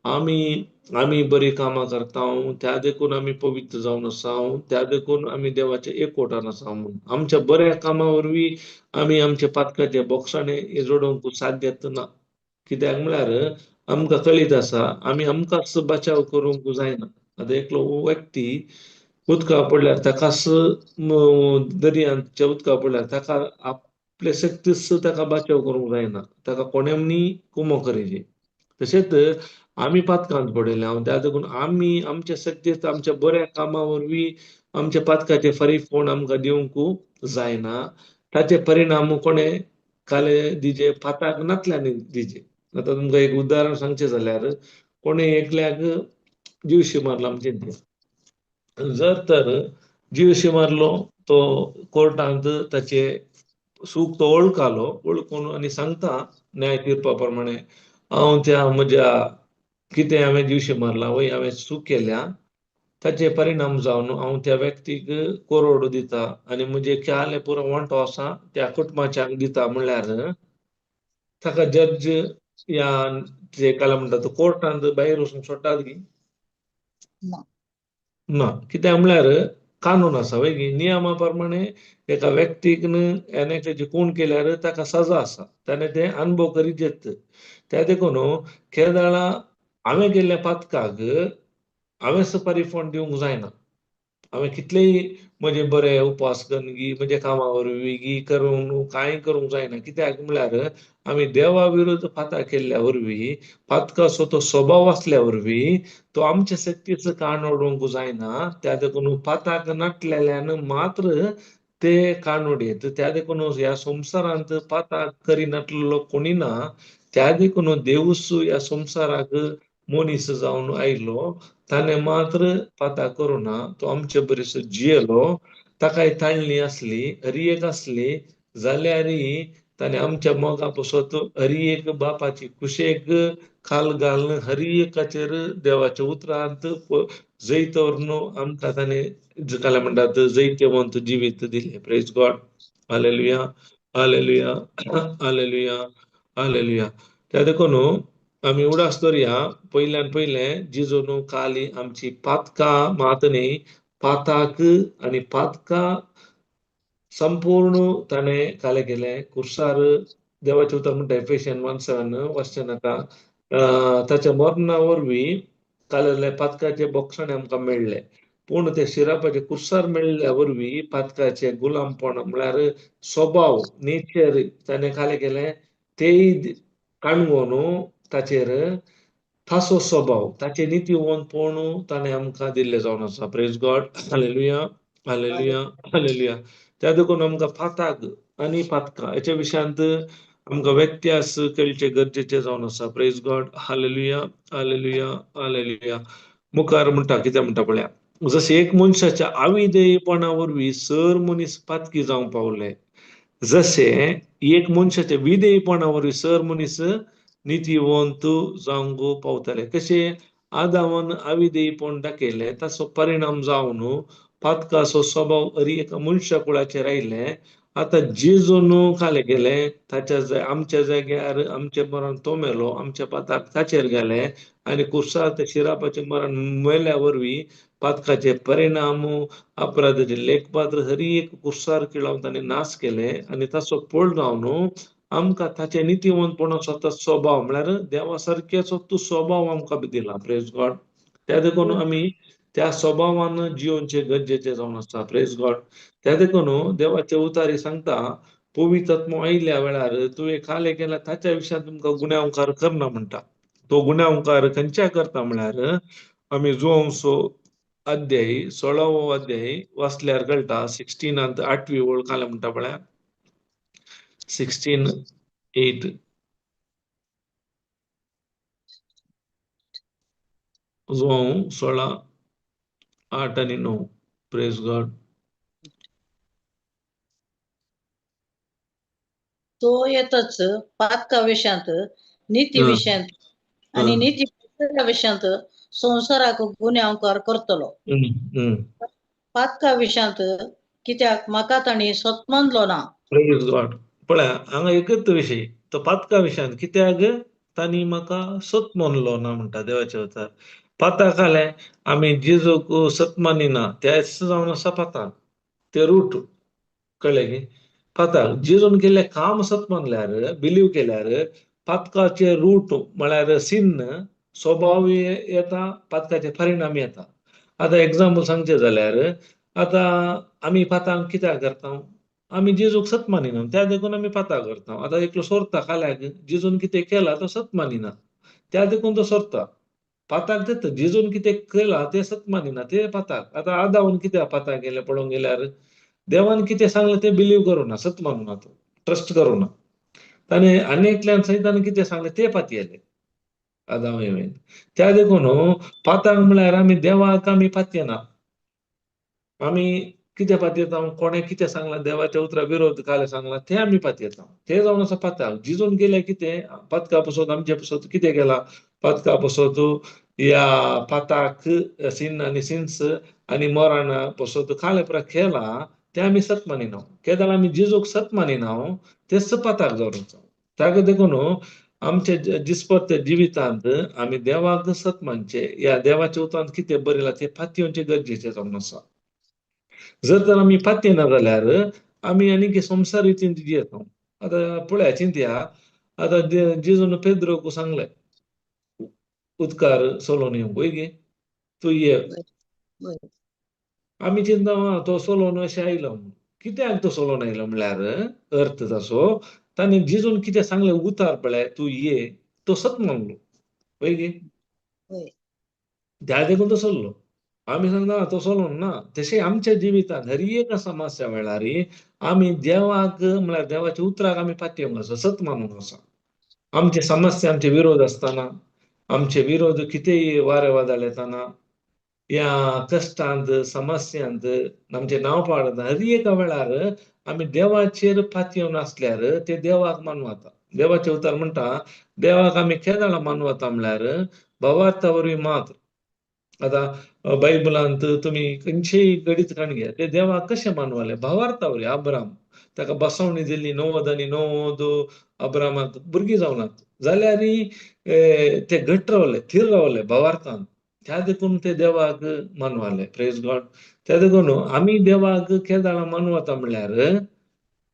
आमी आमी बरीं कामां करता, त्या देखून आमी पवित्र जावन आसा, त्या देखून आमी देवाच्या एकवटान आसा म्हूण. आमच्या बऱ्या कामां वरवीं आमी आमच्या पातकाचे बोक्षाणे जोडोवंक साध्य ना. कित्याक म्हळ्यार आमकां कळीत आसा आमी आमकांच बचाव करूंक जायना. आतां एकलो व्यक्ती उदका पडल्यार ताकाच दर्यांच्या उदका पडल्यार ताका आपले शक्तीच ताका बचाव करूंक जायना, ताका कोणेंनी कुमो करीजे. तशेंच आमी पातकांत पडिल्ले हांव, त्या देखून आमी आमच्या शक्तीत आमच्या बऱ्या कामा वरवीं आमच्या पातकाचे फारीकपण आमकां दिवंक जायना. ताचे परिणाम कोणे काले दिजे, पाताक नातल्यानी दिजे. आतां तुमकां एक उदाहरण सांगचें जाल्यार कोणे एकल्याक जिवशी मारला आमचे, जर तर जिवशी मारलो तो कोर्टांत ताचे सूख तो वळखालो, वळखून आनी सांगता न्याय तिर्पा प्रमाणे हांव त्या म्हज्या कितें हांवें जिवशी मारला वय हांवें चूक केल्या, ताचे परिणाम जावन हांव त्या व्यक्तीक कोरोड दिता आनी म्हजे ख्याल पुरो वांटो आसा त्या कुटुंबाच्याक दिता म्हणल्यार ताका जज या जे काल म्हणटा तो कोर्टांत भायर वचून सोडटात की ना. कित्याक म्हणल्यार कानून आसा वय की नियमा प्रमाणे एका व्यक्तीक न्हू खून केल्यार ताका सजा आसा, ताणें ते अनुभव करीत येत. त्या देखून केदळा हांवें केल्ल्या पातकाक हांवें सुपारी फोंड दिवंक जायना. हांवें कितलेय म्हजे बरे उपास करून गी म्हज्या कामा वरवीं गी करून कांय करूंक जायना. कित्याक म्हळ्यार आमी देवा विरुद्ध पाता केल्ल्या वरवीं, पातकाचो तो स्वभाव आसल्या वरवीं तो आमच्या शक्तीचो काण ओडूंक जायना. त्या देखून पाताक नाटलेल्यान मात्र ते काणूड येत. त्या देखून ह्या संवसारांत पाताक करिनातलो कोणी ना. त्या देखून देवूस ह्या संवसाराक मनीस जावन आयलो, ताणें मात्र पाता करुना, तो आमचे बरीस जियेलो. ताकाय ताळणी आसली, हरी एक आसली जाल्यारय ताणें आमच्या मोगा पसत हरी एक बापाची कुशेक खाल घालून हरी एकाचेर देवाच्या उतरांत जैत व्हरून आमकां ताणें काल म्हणटात जैतवंत जिवीत दिलें. Praise God, hallelujah, hallelujah, hallelujah, hallelujah. त्या देखून आमी उडास दवरया, पयल्यान पयलें जिजून काली आमची पातकां मात न्ही, पाताक आनी पातकां संपूर्ण ताणें काले केलें कुर्सार. देवाचें उतर म्हणटा एफेशियन 1:7 वाचचें नाका. ताच्या मरणा वरवीं कालेले पातकाचे बोक्षण आमकां मेळ्ळें, पूण ते शिरापाचे कुर्सार मेळ्ळ्या वरवीं पातकाचे गुलामपण म्हळ्यार स्वभाव नेचर ताणें काले केलें तेय काणगो न्हू ताचेर ताचो स्वभाव ताचे नितीवंतपण ताणें आमकां दिल्लें जावन आसा. Praise God, hallelujah, hallelujah, hallelujah. त्या देखून आमकां पाताक आनी पातकां हेच्या विशयांत आमकां व्यत्यास कळचे गरजेचे जावन आसा. Praise God, hallelujah, hallelujah, hallelujah. मुखार म्हणटा कितें म्हणटा पळया, जशें एक मनशाच्या आविधेयपणा वरवीं सर मनीस पातकी जावंक पावले, जशें एक मनशाच्या विधेयपणा वरवीं सर मनीस नितीवंत जावंक पावताले. कशें आदावान आविधेयपण दाखयलें ताचो परिणाम जावन पातकाचो स्वभाव हरी एका मनशा कुळाचेर आयलें. आतां जेजून खाले गेले ताच्या आमच्या जाग्यार आमचें मरण तो मेलो, आमच्या पाताक ताचेर गेले आनी कुर्सार ते शिरापाचें मरण मेल्या वरवीं पातकाचे परिणाम अपराधाचे लेखपात्र हरी एक कुर्सार किळावन ताणें नाश केले आनी ताचो पळ जावन आमकां ताचे नितीवंतपणाचो तो स्वभाव म्हळ्यार देवा सारकेचो तो स्वभाव आमकां दिला. प्रेज गॉड. त्या देखून आमी त्या स्वभावान जियोवचें गरजेचें जावन आसा. Praise God. त्या देखून देवाचे उतारी सांगता, पवित्र आत्मो आयिल्ल्या वेळार तुवें काले केल्या ताच्या विशयान तुमकां गुन्यांवकार करना म्हणटा. तो गुन्यांवकार खंयच्या करता म्हळ्यार आमी जुवांसो अध्याय 16वो अध्याय वाचल्यार कळटा. 16 8वी ओळ काले म्हणटा पळया, 16:8. जुवांव 16:8 आनी 9. Praise God. तो येतच पातका विशयांत, निती विशयांत आनी निती विशयांत संवसाराक गुन्यांवकार करतलो. पातका विशयांत कित्याक म्हाका तांणी सत मानलो ना. प्रेज गॉड. पळया हांगा एकच विशय, तो पातका विशयांत कित्याक तांणी म्हाका सत मानलो ना म्हणटा देवाचे अवतार. पाताक आलें आमी जेजूक सत मानिना तेच जावन आसा पाताक, ते रूट कळ्ळें की पाताक जेजून केल्लें काम सत मानल्यार, बिलीव केल्यार पातकाचे रूट म्हळ्यार सिन्न स्वभाव येता, पातकाचे परिणाम येता. आतां एग्जाम्पल सांगचें जाल्यार आतां आमी पातांक कित्याक करता, आमी जेजूक सत मानिना त्या देखून आमी पातां करता. आतां एकलो सोरता काल्याक जेजून कितें केलां तो सत मानिना त्या देखून तो सोरता. पाताक तें जेजून कितें केलां तें सत मानिना तें पाताक. आतां आदावन कित्याक पाताक गेलें पळोवंक गेल्यार देवान कितें सांगलें तें बिलीव करुना, सत मानुना, तो ट्रस्ट करुना. ताणें आनी एकल्यान सैतान कितें सांगलें तें पातयेलें आदाव हेवेन. त्या देखून पाताक म्हळ्यार आमी देवाक आमी पातयेना, आमी कितें पातयेता, कोणें कितें सांगलां देवाच्या उतरा विरोध काले सांगलां तें आमी पातयेता, तें जावन आसा पाताक. जिजून केलें कितें पातका पसत आमचे पसत कितें केलां, पातका पसत ह्या पाताक सिन आनी सिन्स आनी मरणा पसत काले परा केलां तें आमी सत मानिना. केदाळ आमी जेजूक सत मानिना तेच पाताक जावन आसा. ताका देखून आमच्या जिस्पत जिवितांत आमी देवाक सत मानचें, ह्या देवाच्या उतरांत कितें बरयलां तें पातयेवचें गरजेचें जावन आसा. जर तर आमी पातयेना जाल्यार आमी आनीक संवसार रितीन जियेता. आतां पळया चिंतया, आतां जेजून पेद्रोक सांगलें उदकार चलोवन येवंक, वय गे तूं ये. आमी चिंता तो सोलोन अशें आयलो म्हणून. कित्याक तो सोलोन आयलो म्हणल्यार अर्थ तसो ताणें जेजून कितें सांगलें उतार पळय तूं ये, तो सत मानलो वय गे, त्या देखून तो सोल्लो. आमी सांगता तो सोलोन ना. तशें आमच्या जिवितांत हर एका समस्या वेळार आमी देवाक म्हळ्यार देवाच्या उतराक आमी पातयेवंक आसा, सत मानूंक आसा. आमचे समस्या आमचे विरोध आसतना, आमचे विरोध कितेंय वारे वादळ येताना, ह्या कश्टांत समस्यांत आमचें नांव पाडता, हर एका वेळार आमी देवाचेर पातयेवन आसल्यार ते देवाक मानवता. देवाचें उतर म्हणटा देवाक आमी केदळा मानवता म्हणल्यार भावार्था वरवीं मात्र. आतां बायबलांत तुमी खंयचेय घडीत काण घेया, ते देवाक कशें मानवले भावार्था वरवीं. अब्राम ताका बसवणी दिल्ली 90 आनी 90 अब्रामाक भुरगीं जावनात जाल्यार ते घट रावले, थीर रावले भावार्थान, त्या देखून ते देवाक मानवाले. Praise God. त्या देखून आमी देवाक केदळा मानवता म्हणल्यार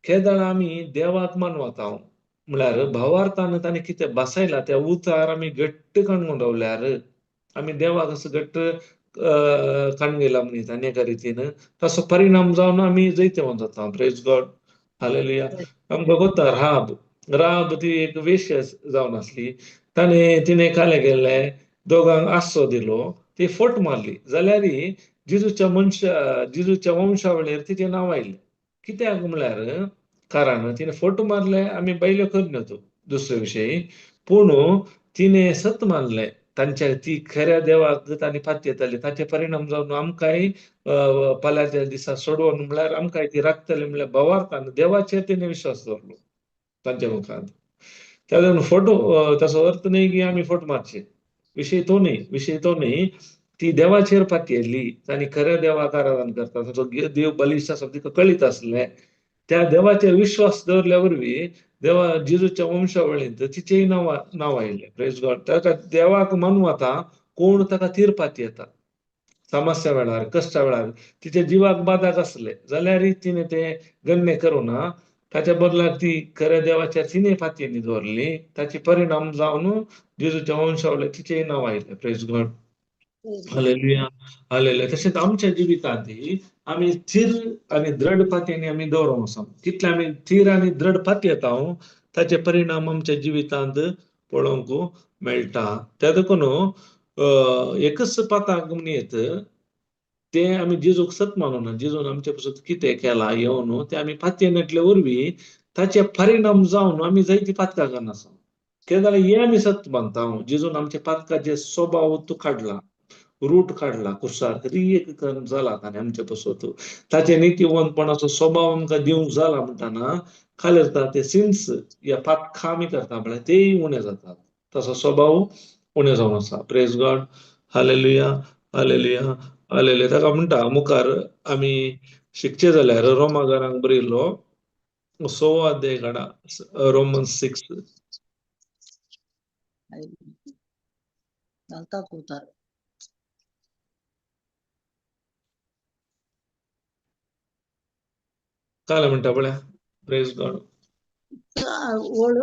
केदळा आमी देवाक मानवता म्हणल्यार भावार्थान ताणें कितें बसयला त्या उतार आमी घट्ट काणून रावल्यार, आमी देवाक असो घट्ट काणगेला म्हणीत आनी एका रितीन तसो परिणाम जावन आमी जैतवंत जाता. Praise God. Hallelujah. आमकां गोता राब, राब ती एक वेश्या जावन आसली, ताणें तिणें कालें केलें, दोगांक आसो दिलो, ती फट मारली जाल्यार जेजूच्या मनशा जेजूच्या वंशावळेर तिचें नांव आयलें. कित्याक म्हणल्यार कारण तिणें फट मारले, आमी बायल्यो करना तो दुसरे विशयी, पूण तिणें सत मानलें, तांच्या ती खऱ्या देवाक तांणी पातयेताली, ताचे परिणाम जावन आमकांय फाल्यांच्या दिसा सोडोवन म्हणल्यार आमकांय ती राखतली म्हणल्यार भावार्थान देवाचेर तिणें विश्वास दवरलो तांच्या मुखार. त्या देखून फट ताचो अर्थ न्हय की आमी फट मारचे, विशय तो न्हय, विशय तो न्हय. ती देवाचेर पातयेल्ली, तांणी खऱ्या देवाक आराधन करता, ताचो देव बलिश्ट आसा तिका कळीत आसलें, त्या देवाचेर विश्वास दवरल्या वरवीं देवा जेजूच्या वंशावळींत तिचेय नांव नांव आयलें. Praise God. ताका देवाक मानवता कोण ताका तीर पातयेता समस्या वेळार, कश्टा वेळार, तिच्या जिवाक बादाक आसले जाल्यारय तिणें तें गण्य करूं ना, ताच्या बदलाक ती खऱ्या देवाच्या तिणें पातयेनी दवरली, ताचे परिणाम जावन जेजूच्या वंशावळींत तिचेय नांव आयलें. Praise God. Hallelujah. Hallelujah. तशेंच आमच्या जिवितांत आमी थीर आनी दृढ पातयेनी आमी दवरूंक आसा. कितले आमी थीर आनी दृढ पातयेता ताचे परिणाम आमच्या जिवितांत पळोवंक मेळटा. त्या देखून एकच पाताक म्हणयेत ते आमी जेजूक सत मानूना, जेजून आमचे पसून कितें केलां येवन ते आमी पातयेन घातले वरवीं ताचे परिणाम जावन आमी जायती पातकां करनासा. कितें जाल्यार हें आमी सत मानता, जेजून आमच्या पातकाचे स्वभाव तूं काडला, रूट काडला कुसार, तरी एक कर्म जाला ताणें आमचे पसत, ताचे नितीवंतपणाचो स्वभाव आमकां दिवंक जाला म्हणटाना खाली जाता ते सिन्स या पातकां आमी करता म्हळ्यार तेय उणें जातात, तसो स्वभाव उणें जावन आसा. Praise God. Hallelujah. Hallelujah. Hallelujah. ताका म्हणटा मुखार आमी शिकचे जाल्यार रोमागारांक बरयल्लो 6वो अध्याय काडा, रोमन 6. घालतात उतार. काल म्हणटा पळया. Praise God. ओळ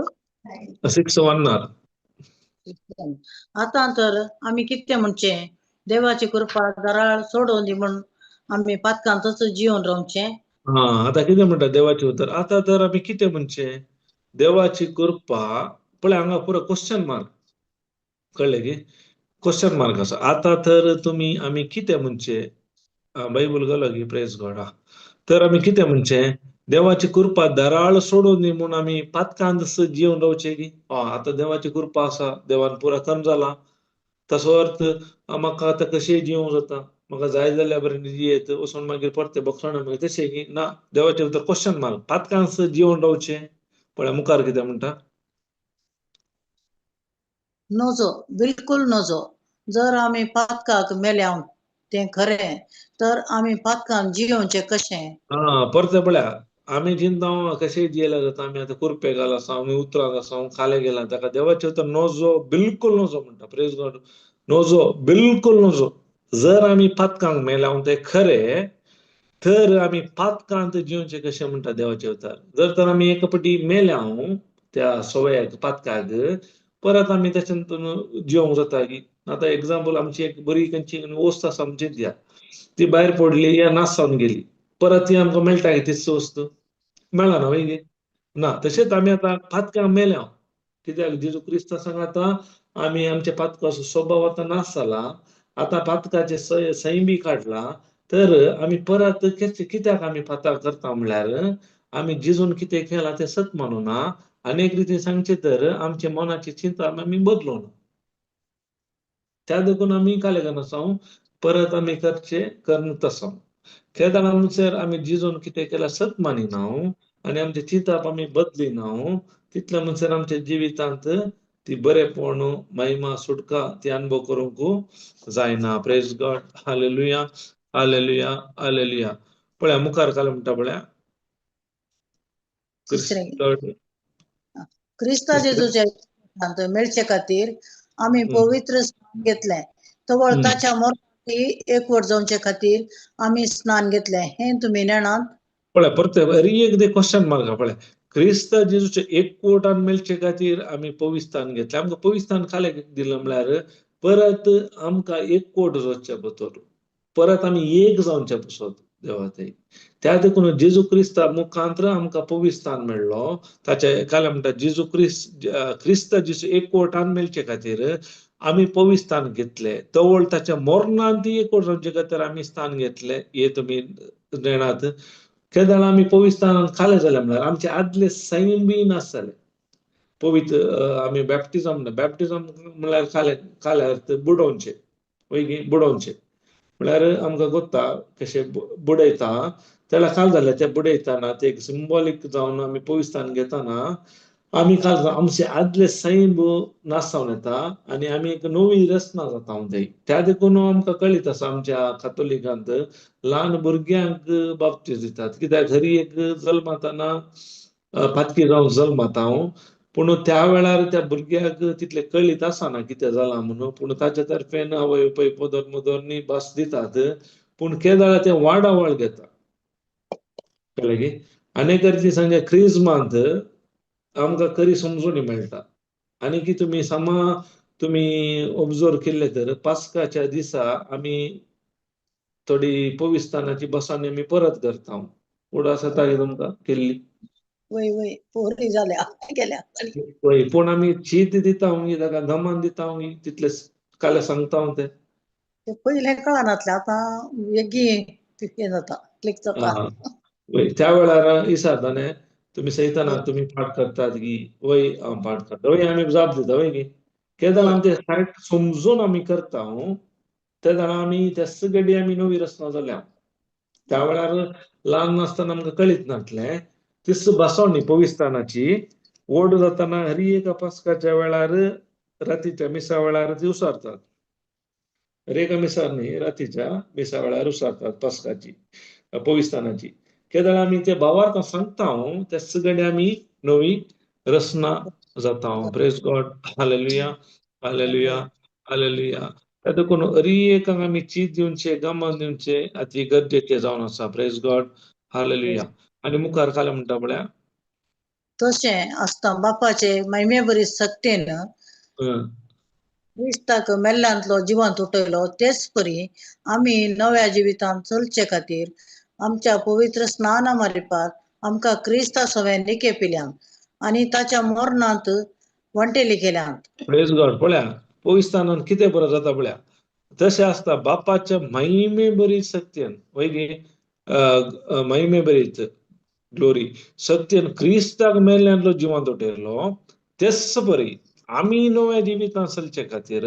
6:1. आतां तर आमी कितें म्हणचें, देवाची कृपा दराळ सोडोवन दी म्हूण आमी पातकांतच जिवन रावचें. हा, आतां कितें म्हणटा देवाचें उतर, आतां तर आमी कितें म्हणचें, देवाची कृपा पळय हांगा पुरो क्वेश्चन मार्क, कळ्ळें की क्वेश्चन मार्क आसा. आतां तर तुमी आमी कितें म्हणचें, बायबल गेलो की प्रेज गॉड. तर आमी कितें म्हणचें, देवाची कृपा दराळ सोडून दी म्हूण आमी पातकांत जिवन रावचें की आतां देवाची कृपा आसा, देवान पुरा कर्म जाला, तसो अर्थ म्हाका आतां कशेंय जिवंक जाता, म्हाका जाय जाल्यार बरें जियेत वचून मागीर परतें बक्षाण मागीर तशें की ना, देवाचें उतर क्वेश्चन मार्क, पातकांत जिवन रावचें. पळय मुखार कितें म्हणटा, नजो, बिलकुल नजो. जर आमी पातकाक मेल्या तें खरें, तर आमी पातकान जियोवचें कशें? हा, परतें पळया आमी चिंता कशें जियेल्यार जाता, आमी आतां कुरपे घाल आसा, आमी उतरांत आसा, खाले गेला, ताका देवाचें उतर नजो, बिलकुल नजो म्हणटा. प्रेज गॉड. नजो, बिलकुल नजो. जर आमी पातकांक मेल्या तें खरें, तर आमी पातकांत जिवचें कशें म्हणटा देवाचें उतर. जर तर आमी एका पटी मेल्या त्या सवयाक पातकाक, परत आमी तेच्यान जिवंक जाता की आतां एग्जाम्पल, आमची एक बरी खंयची वस्त आसा आमची दिया, ती भायर पडली या नाश जावन गेली, परत ती आमकां मेळटा तीच वस्त मेळना वय ना. तशेंच आमी आतां पातकां मेल्या, कित्याक जेजू क्रिस्ता सांगाता आमी आमच्या पातकाचो स्वभाव आतां नाश जाला, आतां पातकाचे सैम बी काडला, तर आमी परत कित्याक आमी पातक करता म्हणल्यार आमी जेजून कितें केलां तें सत मानुना. आनी एक रितीन सांगचें तर आमच्या मनाची चिंता आमी बदलोना, त्या देखून आमी कालें आसा परत आमी करचे करत आसा. केदाळा म्हणसर आमी जेजून कितें केलां सत मानिना आनी आमचें चिंतप आमी बदलिना, तितले म्हणसर आमच्या जिवितांत ती बरेपण, महिमा, सुटका ती अनुभव करूंक जायना. Praise God, hallelujah, hallelujah, hallelujah. पळया मुखार काल म्हणटा पळया, क्रिस्ता जेजूच्या मेळचे खातीर आमी पवित्र स्नान घेतलें, तवळ ताच्या मरणाची एकवट जावचे खातीर आमी स्नान घेतलें, हें तुमी नेणात. पळय परत एक क्वेश्चन मार्क पळय, क्रिस्त जेजूचे एकवटान मेळचे खातीर आमी पविस्थान घेतलें. आमकां पविस्थान खाले दिलें म्हळ्यार परत आमकां एकवट जावचे बतर, परत आमी एक जावचे पसत देवा थंय. त्या देखून जेजू क्रिस्ता मुखांत्र आमकां पविस्थान मेळ्ळो. ताचे काल म्हणटा जेजू क्रिस्त, क्रिस्त जेजू एकवटान मेळचे खातीर आमी पविस्थान घेतले, तवळ ताच्या मरणान ती एकवट जावचे खातीर आमी स्थान घेतले, हे तुमी नेणात. केदाळा आमी पविस्थानान खाले जाले म्हळ्यार आमचे आदले सैम बी नासताले पवित्र. आमी बॅप्टिजम, बॅप्टिजम म्हळ्यार खाले खाले अर्थ बुडोवचे, वय बुडोवचे म्हळ्यार आमकां गोत्ता कशें बुडयता, तेला काल जालें ते बुडयताना ते एक सिंबॉलीक जावन आमी पविस्थान घेताना आमी काल आमचे आदले सैम नासावन येता आनी आमी एक नवी रचना जाता थंय. त्या देखून आमकां कळीत आसा आमच्या कातोलिकांत ल्हान भुरग्यांक बाप्तीज दितात, कित्याक घरी एक जल्माताना पातकी जावन जल्माता हांव, पूण त्या वेळार त्या भुरग्याक तितलें कळीत आसना कितें जालां म्हणून, पूण ताच्या तर्फेन आवय पय पोदर मोदोरनी भास दितात, पूण केदाळा ते वाडावळ घेता, कळ्ळें की. आनी एक सांगचे क्रिजमांत आमकां खरी समजून मेळटा. आनी की तुमी समा तुमी ऑब्जर्व केल्ले तर पास्काच्या दिसा आमी थोडी पविस्थानाची बसांनी आमी परत करता. उडास जाता तुमकां केल्ली वय वय पोरी जाल्या गेल्या वय, पूण आमी चीत दिता ताका गमान दिता, तितले काल सांगता ते पयलें कळनातलें, आतां वेगळी हें जाता, क्लिक जाता. वय त्या वेळार इसाता न्ही तुमी सयतना तुमी पाठ करतात की वय हांव पाठ करता, वय आमी जाप दिता वय की केदाळा आमी ते सारकें समजून आमी करता, तेन्ना आमी त्याच गडी आमी नवी रचना जाल्या. त्या वेळार ल्हान आसतना आमकां कळीत नासलें, तीच बसवणी पविस्थानाची ओड जाताना हरी एका पास्काच्या वेळार रातीच्या मिसा वेळार ती उसारतात, हर एका मिसार न्ही, रातीच्या मिसा वेळार उसारतात पास्काची पविस्थानाची. केदाळा आमी ते भावार्थ सांगता त्याच गडी आमी नवी रचना जाता. Praise God, hallelujah, hallelujah, hallelujah. त्या देखून हरी एकांक आमी चीत दिवचे, गमन दिवचे अती गरजेचे जावन आसा. Praise God, hallelujah. आनी मुखार काल म्हणटा पळया, तशें आसता बापाचे महिमे बरी सक्तेन क्रिस्ताक मेल्ल्यांतलो जिवंत उठयलो, तेच परी आमी नव्या जिवितांत चलचे खातीर आमच्या पवित्र स्नाना मारिपात आमकां क्रिस्ता सवें निके पिल्यात आनी ताच्या मरणांत वंटेली केल्यात. प्रेज गॉड. पळया पविस्थानान कितें बरो जाता पळया, तशें आसता बापाच्या महिमे बरी सत्यन वय गे, महिमे बरीत ग्लोरी सत्यन क्रिस्ताक मेल्ल्यांतलो जिवंत उठयलो, तेच परी आमी नव्या जिवितांत चलचे खातीर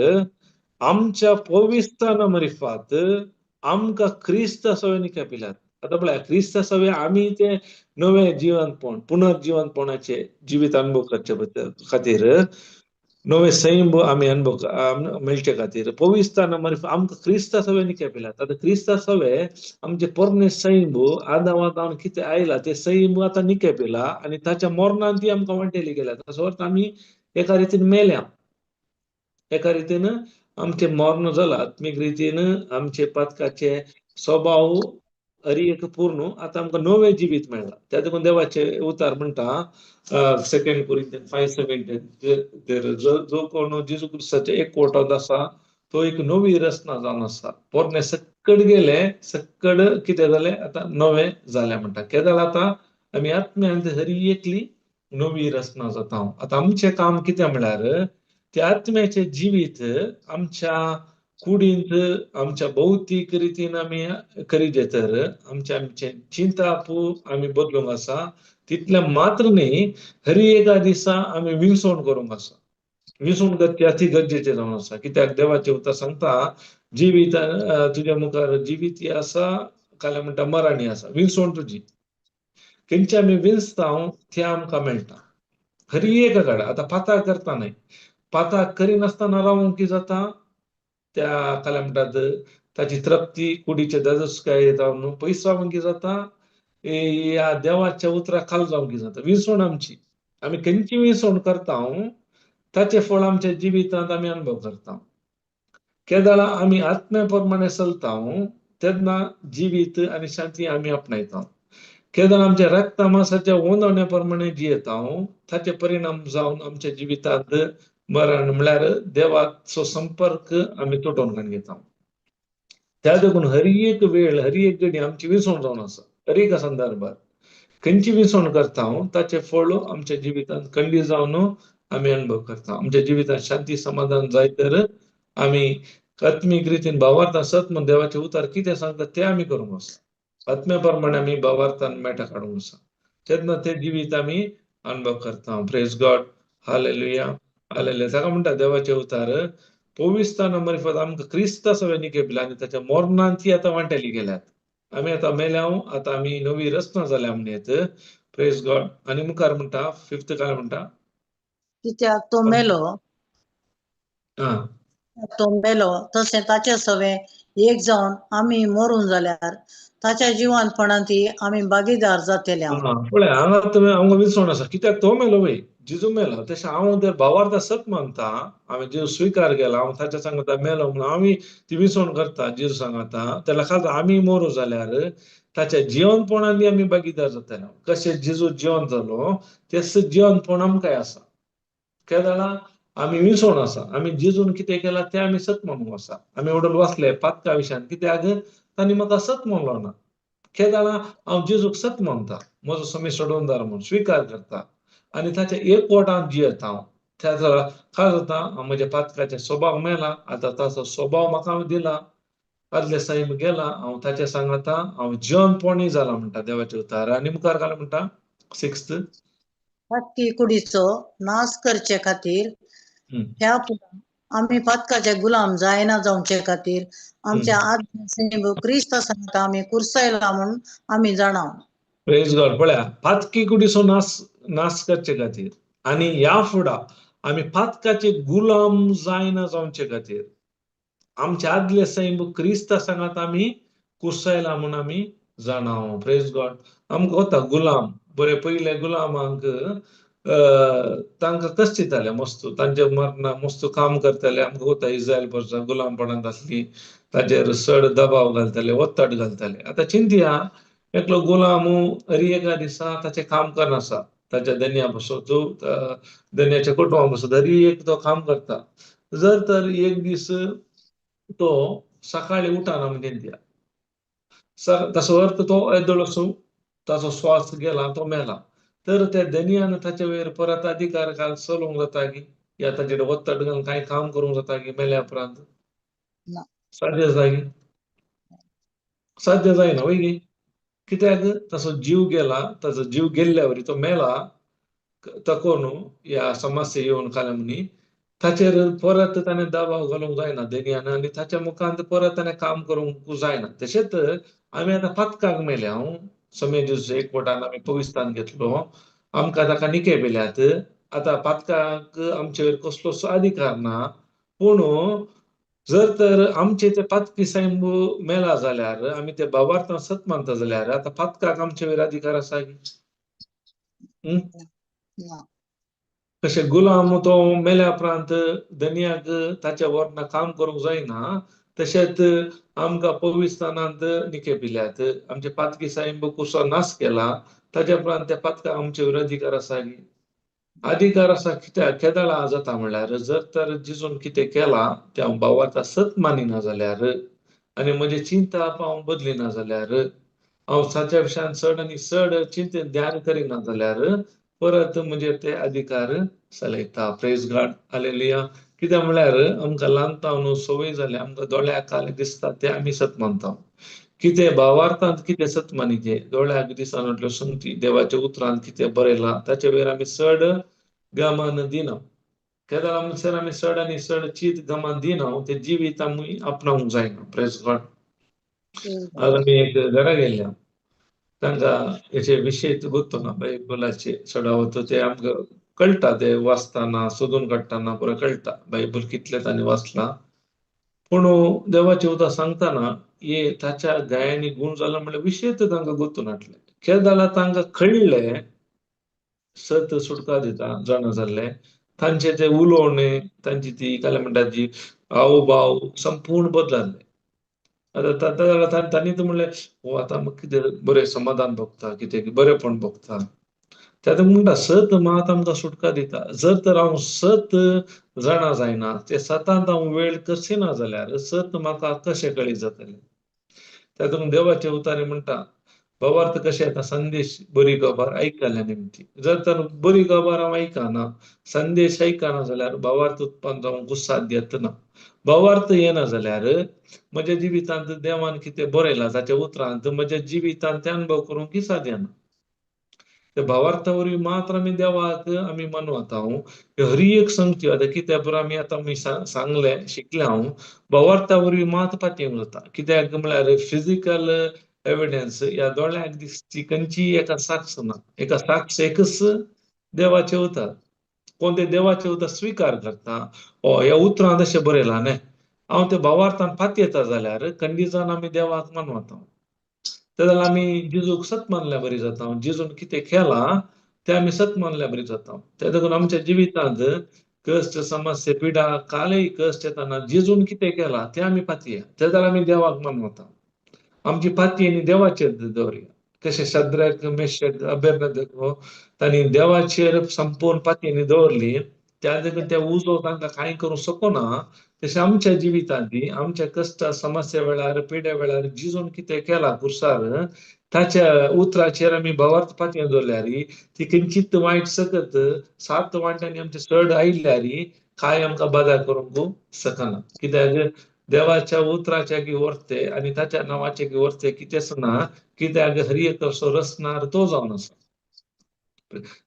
आमच्या पविस्थाना मरिफात आमकां क्रिस्ता सवें निके पिल्यात. आतां पळया क्रिस्ता सवें आमी ते नवें जिवंतपण पुनर्जिवंतपणाचे जिवीत अनुभव करचे खातीर नवे सैम आमी अनुभव मेळचे खातीर पविस्थाना मरिफात आमकां क्रिस्ता सवें निके पिल्यात. आतां क्रिस्ता सवें आमचे पोरणे सैम आदावांत कितें आयला ते सैम आतां निके पिला आनी ताच्या मरणान ती आमकां वांटेली गेल्या. ताचो अर्थ आमी एका रितीन मेल्या, एका रितीन आमचें मर्ण जालां, आत्मीक रितीन आमचे पातकाचे स्वभाव हरी एक पूर्ण आतां आमकां नवें जिवीत मेळ्ळां. त्या देखून देवाचे उतार म्हणटा 2 Corinthians 5:17, जो कोण जेजू क्रिस्ताचे एक कोटांत आसा तो एक नवी रचना जावन आसा. पोरणे सक्कड गेले, सक्कड कितें जालें आतां नवें जालें म्हणटा. केदळ आतां आमी आत्म्यांत हरी एकली नवी रचना जाता. आतां आमचें काम कितें म्हळ्यार त्या आत्म्याचें जिवीत आमच्या कुडींत आमच्या भौतीक रितीन आमी करीत तर आमचें आमचें चिंताप आमी बदलूंक आसा. तितलें मात्र न्ही, हरी एका दिसा आमी विणसवण करूंक आसा. विणसवण अती गरजेचें जावन आसा. कित्याक देवाचें उतर सांगता जिवीत तुज्या मुखार जिवीत ही आसा, काल्यां म्हणटा मरणी आसा. विणसवण तुजी खंयचे आमी विंचता तें आमकां मेळटा. हरी एका कडेन आतां पाताक करता न्हय, पाताक करिनासतना रावूंक कितें जाता, त्या काल्यां म्हणटात ताची तृप्ती कुडीचे दादोसकाय जावन पयस रावूंक कितें जाता, ह्या देवाच्या उतरा खाल जावंक कितें जाता. विणसवण आमची, आमी खंयची विणसवण करता ताचें फळ आमच्या जिवितांत आमी अनुभव करता. केदळा आमी आत्म्या प्रमाणे चलता तेन्ना जिवीत आनी शांती आमी आपणायता. केदळा आमच्या रक्ता मासाच्या ओंदवण्या प्रमाणे जियेता ताचे परिणाम जावन आमच्या जिवितांत मरण म्हळ्यार देवाचो संपर्क आमी तुटोवन काडून घेता. त्या देखून हर एक वेळ हर एक घडी आमची विणसवण जावन आसा. हर एका संदर्भात खंयची विणसवण करता ताचें फळ आमच्या जिवितांत खंडीत जावन आमी अनुभव करता. आमच्या जिवितांत शांती समाधान जाय तर आमी आत्मीक रितीन भावार्थान सत म्हूण देवाचें उतर कितें सांगता तें आमी करूंक आसा. आत्म्या प्रमाणे आमी भावार्थान मेटां काडूंक आसा, तेन्ना तें जिवीत आमी अनुभव करता. प्रेज गॉड, हालेलुया, हालेलुया. ताका म्हणटा देवाचें उतर पविस्ताना मारिफत आमकां क्रिस्ता सवें निकेपला आनी ताच्या मोरणान ती आतां वांटेली गेल्यात. आमी आतां मेल्या, आतां आमी नवी रचना जाल्या म्हणयत. प्रेज गॉड. आनी मुखार म्हणटा फिफ्थ काय म्हणटा, कित्याक तो मेलो, तो मेलो तशें ताचे सवें एक जावन आमी मरून जाल्यार ताच्या जिवनपणांत आमी भागीदार जातले. पळय हांगा तुमी हांगा विणसवण आसा. कित्याक तो मेलो वय, जिजू मेलो, तशें हांव जर भावार्थ सत मानता, हांवें जेजू स्विकार केला, हांव ताच्या सांगता मेलो म्हणून आमी ती विणसवण करता जेजू सांगता, त्या खातीर आमी मोरू जाल्यार ताच्या जिवनपणांत आमी भागीदार जातले. कशें जेजू जिवन जालो तेच जिवनपण आमकांय आसा. केदळा आमी विणसवण आसा, आमी जेजून कितें केलां तें आमी सत मानूंक आसा. आमी वडल वाचले पातका विशयान, कित्याक तांणी म्हाका सत मानलो ना. केदळा हांव जेजूक सत मानता, म्हजो समी सोडोवनदार म्हूण स्विकार करता आनी ताच्या एकवटान जियेता हांव. त्या काय जाता, हांव म्हज्या पातकाचे स्वभाव मेला, आतां ताचो स्वभाव म्हाका दिला, आदले सैम गेला, हांव ताच्या सांगाता हांव जिवनपणी जाला म्हणटा देवाचें उतर. आनी मुखार काय म्हणटा सिक्स्थ, पातकी कुडीचो नाश करचे खातीर ह्या आमी पातकाचे गुलाम जायना जावचे खातीर आमच्या आत्म्या क्रिस्त सांगता आमी कुर्सायला म्हूण आमी जाणा. प्रेज गॉड. पळया पातकी कुडीचो नाश नाश करचे खातीर आनी ह्या फुडा आमी पातकाचे गुलाम जायना जावचे खातीर आमच्या आदले सैम क्रिस्ता सांगात आमी कुर्सायला म्हूण आमी जाणा. प्रेज गॉड. आमकां वता गुलाम बरे पयले गुलामांक तांकां कश्ट दिताले मस्त, तांचे मरणां मस्त काम करताले. आमकां वता इस्रायल परसा गुलामपणांत आसली, ताचेर चड दबाव घालताले, ಒತ್ತड घालताले. आतां चिंतया एकलो गुलाम हरी एका दिसा ताचें काम करनासा, ताच्या धनया पासत, धनयाच्या कुटुंबा पासत हरी एक तो काम करता. जर तर एक दीस तो सकाळी उठाना म्हणजे चिंतया, ताचो अर्थ तो येदोळ आसूं ताचो श्वास गेला, तो मेला, तर त्या धनयान ताचे वयर परत अधिकार घाल चलोवंक जाता की, या ताचेर ಒತ್ತड घालून कांय काम करूंक जाता की मेल्या उपरांत? साध्य जाय की? साध्य जायना वय की? कित्याक ताचो जीव गेला, ताचो जीव गेल्ल्या वरी तो मेला, ताको न्हू ह्या समस्या येवन काल्या म्हणी ताचेर परत ताणें दबाव घालूंक जायना धनयान आनी ताच्या मुखांत परत ताणें काम करूंक जायना. तशेंच आमी आतां पातकाक मेल्या, हांव समे जेजू एकवटान आमी पविस्तान घेतलो, आमकां ताका निके पेल्यात. आतां पातकाक आमचेर कसलोच अधिकार ना, पूण जर तर आमचे ते पातकी सैम मेला जाल्यार आमी ते भावार्थान सत मानता जाल्यार आतां पातकाक आमचे वयर अधिकार आसा की? कशें गुलाम तो मेल्या उपरांत धनयाक ताच्या वरना काम करूंक जायना, तशेंच आमकां पविस्तानांत निके पिल्यात, आमचे पातकी सैम कुसो नाश केला, ताच्या उपरांत त्या पातकाक आमचे वयर अधिकार आसा की? अधिकार आसा कित्याक केदळा जाता म्हणल्यार जर तर जिजून कितें केलां तें हांव भावार्थ सत मानिना जाल्यार आनी म्हजें चिंतप हांव बदलिना जाल्यार, हांव साच्या विशयान चड आनी चड चिंतेन ध्यान करिना जाल्यार परत म्हजेर ते अधिकार चलयता. Praise God, hallelujah. कित्याक म्हणल्यार आमकां ल्हान न्हू संवय जाल्या, आमकां दोळ्याक काले दिसता ते आमी सत मानता. कितें भावार्थांत कितें सत मानिचें, दोळ्याक दिसना संगती देवाच्या उतरांत कितें बरयलां ताचे वयर आमी चड गमन दिना. केदळा म्हणसर आमी चड आनी चड चीत गमन दिना, तें जिवीत आमी आपणावंक जायना. Praise God. आज आमी एक घरा गेल्ल्या, तांकां हेचे विशय गोत्तो ना बायबलाचे चडावत, ते आमकां कळटा, ते वाचतना सोदून काडटना पुरो कळटा बायबल कितलें तांणी वाचलां. पूण देवाचें उतर सांगतना हे ताच्या गायांनी गूण जाला म्हणल्यार विशय तांकां गोत्तू नासलें. केदळा तांकां कळ्ळें सत सुटका दिता जाणा जाल्लें, तांचें तें उलोवणें, तांची ती काय म्हणटा ती हाव भाव संपूर्ण बदलाले. आतां तांणी तर म्हणलें, हो आतां आमकां कितें बरें समाधान भोगता, कितें बरेंपण भोगता. ते आतां म्हणटा सत मात आमकां सुटका दिता. जर तर हांव सत जाणा जायना, ते सतांत हांव वेळ कसिना जाल्यार सत म्हाका कशें कळीत जातलें? तातूंत देवाचे उतारे म्हणटा भावार्थ कशें येता, संदेश बरी खबर आयकल्या निमती. जर तर बरी खबर हांव आयकना, संदेश आयकना जाल्यार भावार्थ उत्पन्न जावंक साध्य येतना. भावार्थ येना जाल्यार म्हज्या जिवितांत देवान कितें बरयलां ताच्या उतरांत म्हज्या जिवितांत ते अणभव करूंक साध्य ना. ते भावार्था वरवीं मात्र आमी देवाक आमी मनवता. हर एक संगती आतां कित्या बरो आमी आतां आमी सांगलें शिकलें हांव, भावार्था वरवीं मात पातयेवंक जाता. कित्याक म्हळ्यार फिजिकल एविडन्स ह्या दोळ्यांक दिसची खंयचीय एका साक्ष ना, एका साक्ष एकच देवाचें उतर. कोण ते देवाचें उतर स्विकार करता, ओ ह्या उतरांत अशें बरयलां न्ही, हांव ते भावार्थान पातयेता जाल्यार खंडीजान आमी देवाक मानवता. ते जाल्यार आमी जेजूक सत मानल्या बरी जाता. जेजून कितें केलां तें आमी सत मानल्या बरी जाता. ते देखून आमच्या जिवितांत कश्ट, समस्या, पिडा, कालय कश्ट येताना जेजून कितें केलां तें आमी पातया, ते जाल्यार आमी देवाक मानवता. आमची पाती आनी देवाचेर दवरया. कशें शद्रक, मेशक, अबेदनगो तांणी देवाचेर संपूर्ण पातयेनी दवरली, त्या देखून ते उजो तांकां कांय करूंक शकना. तशें आमच्या जिवितांत आमच्या कश्ट, समस्या वेळार, पिड्या वेळार जिजून कितें केलां खुर्सार ताच्या उतराचेर आमी भावार्थ पातयेन दवरल्यार ती किंचित वायट सकत सात वांट्यांनी आमचे चड आयल्यार कांय आमकां बादा करूंक शकना. कित्याक देवाच्या उतराच्या की वर्ते आनी ताच्या नांवाचे की वर्ते कितेंच ना. कित्याक हर एक असो रचणार तो जावन आसा.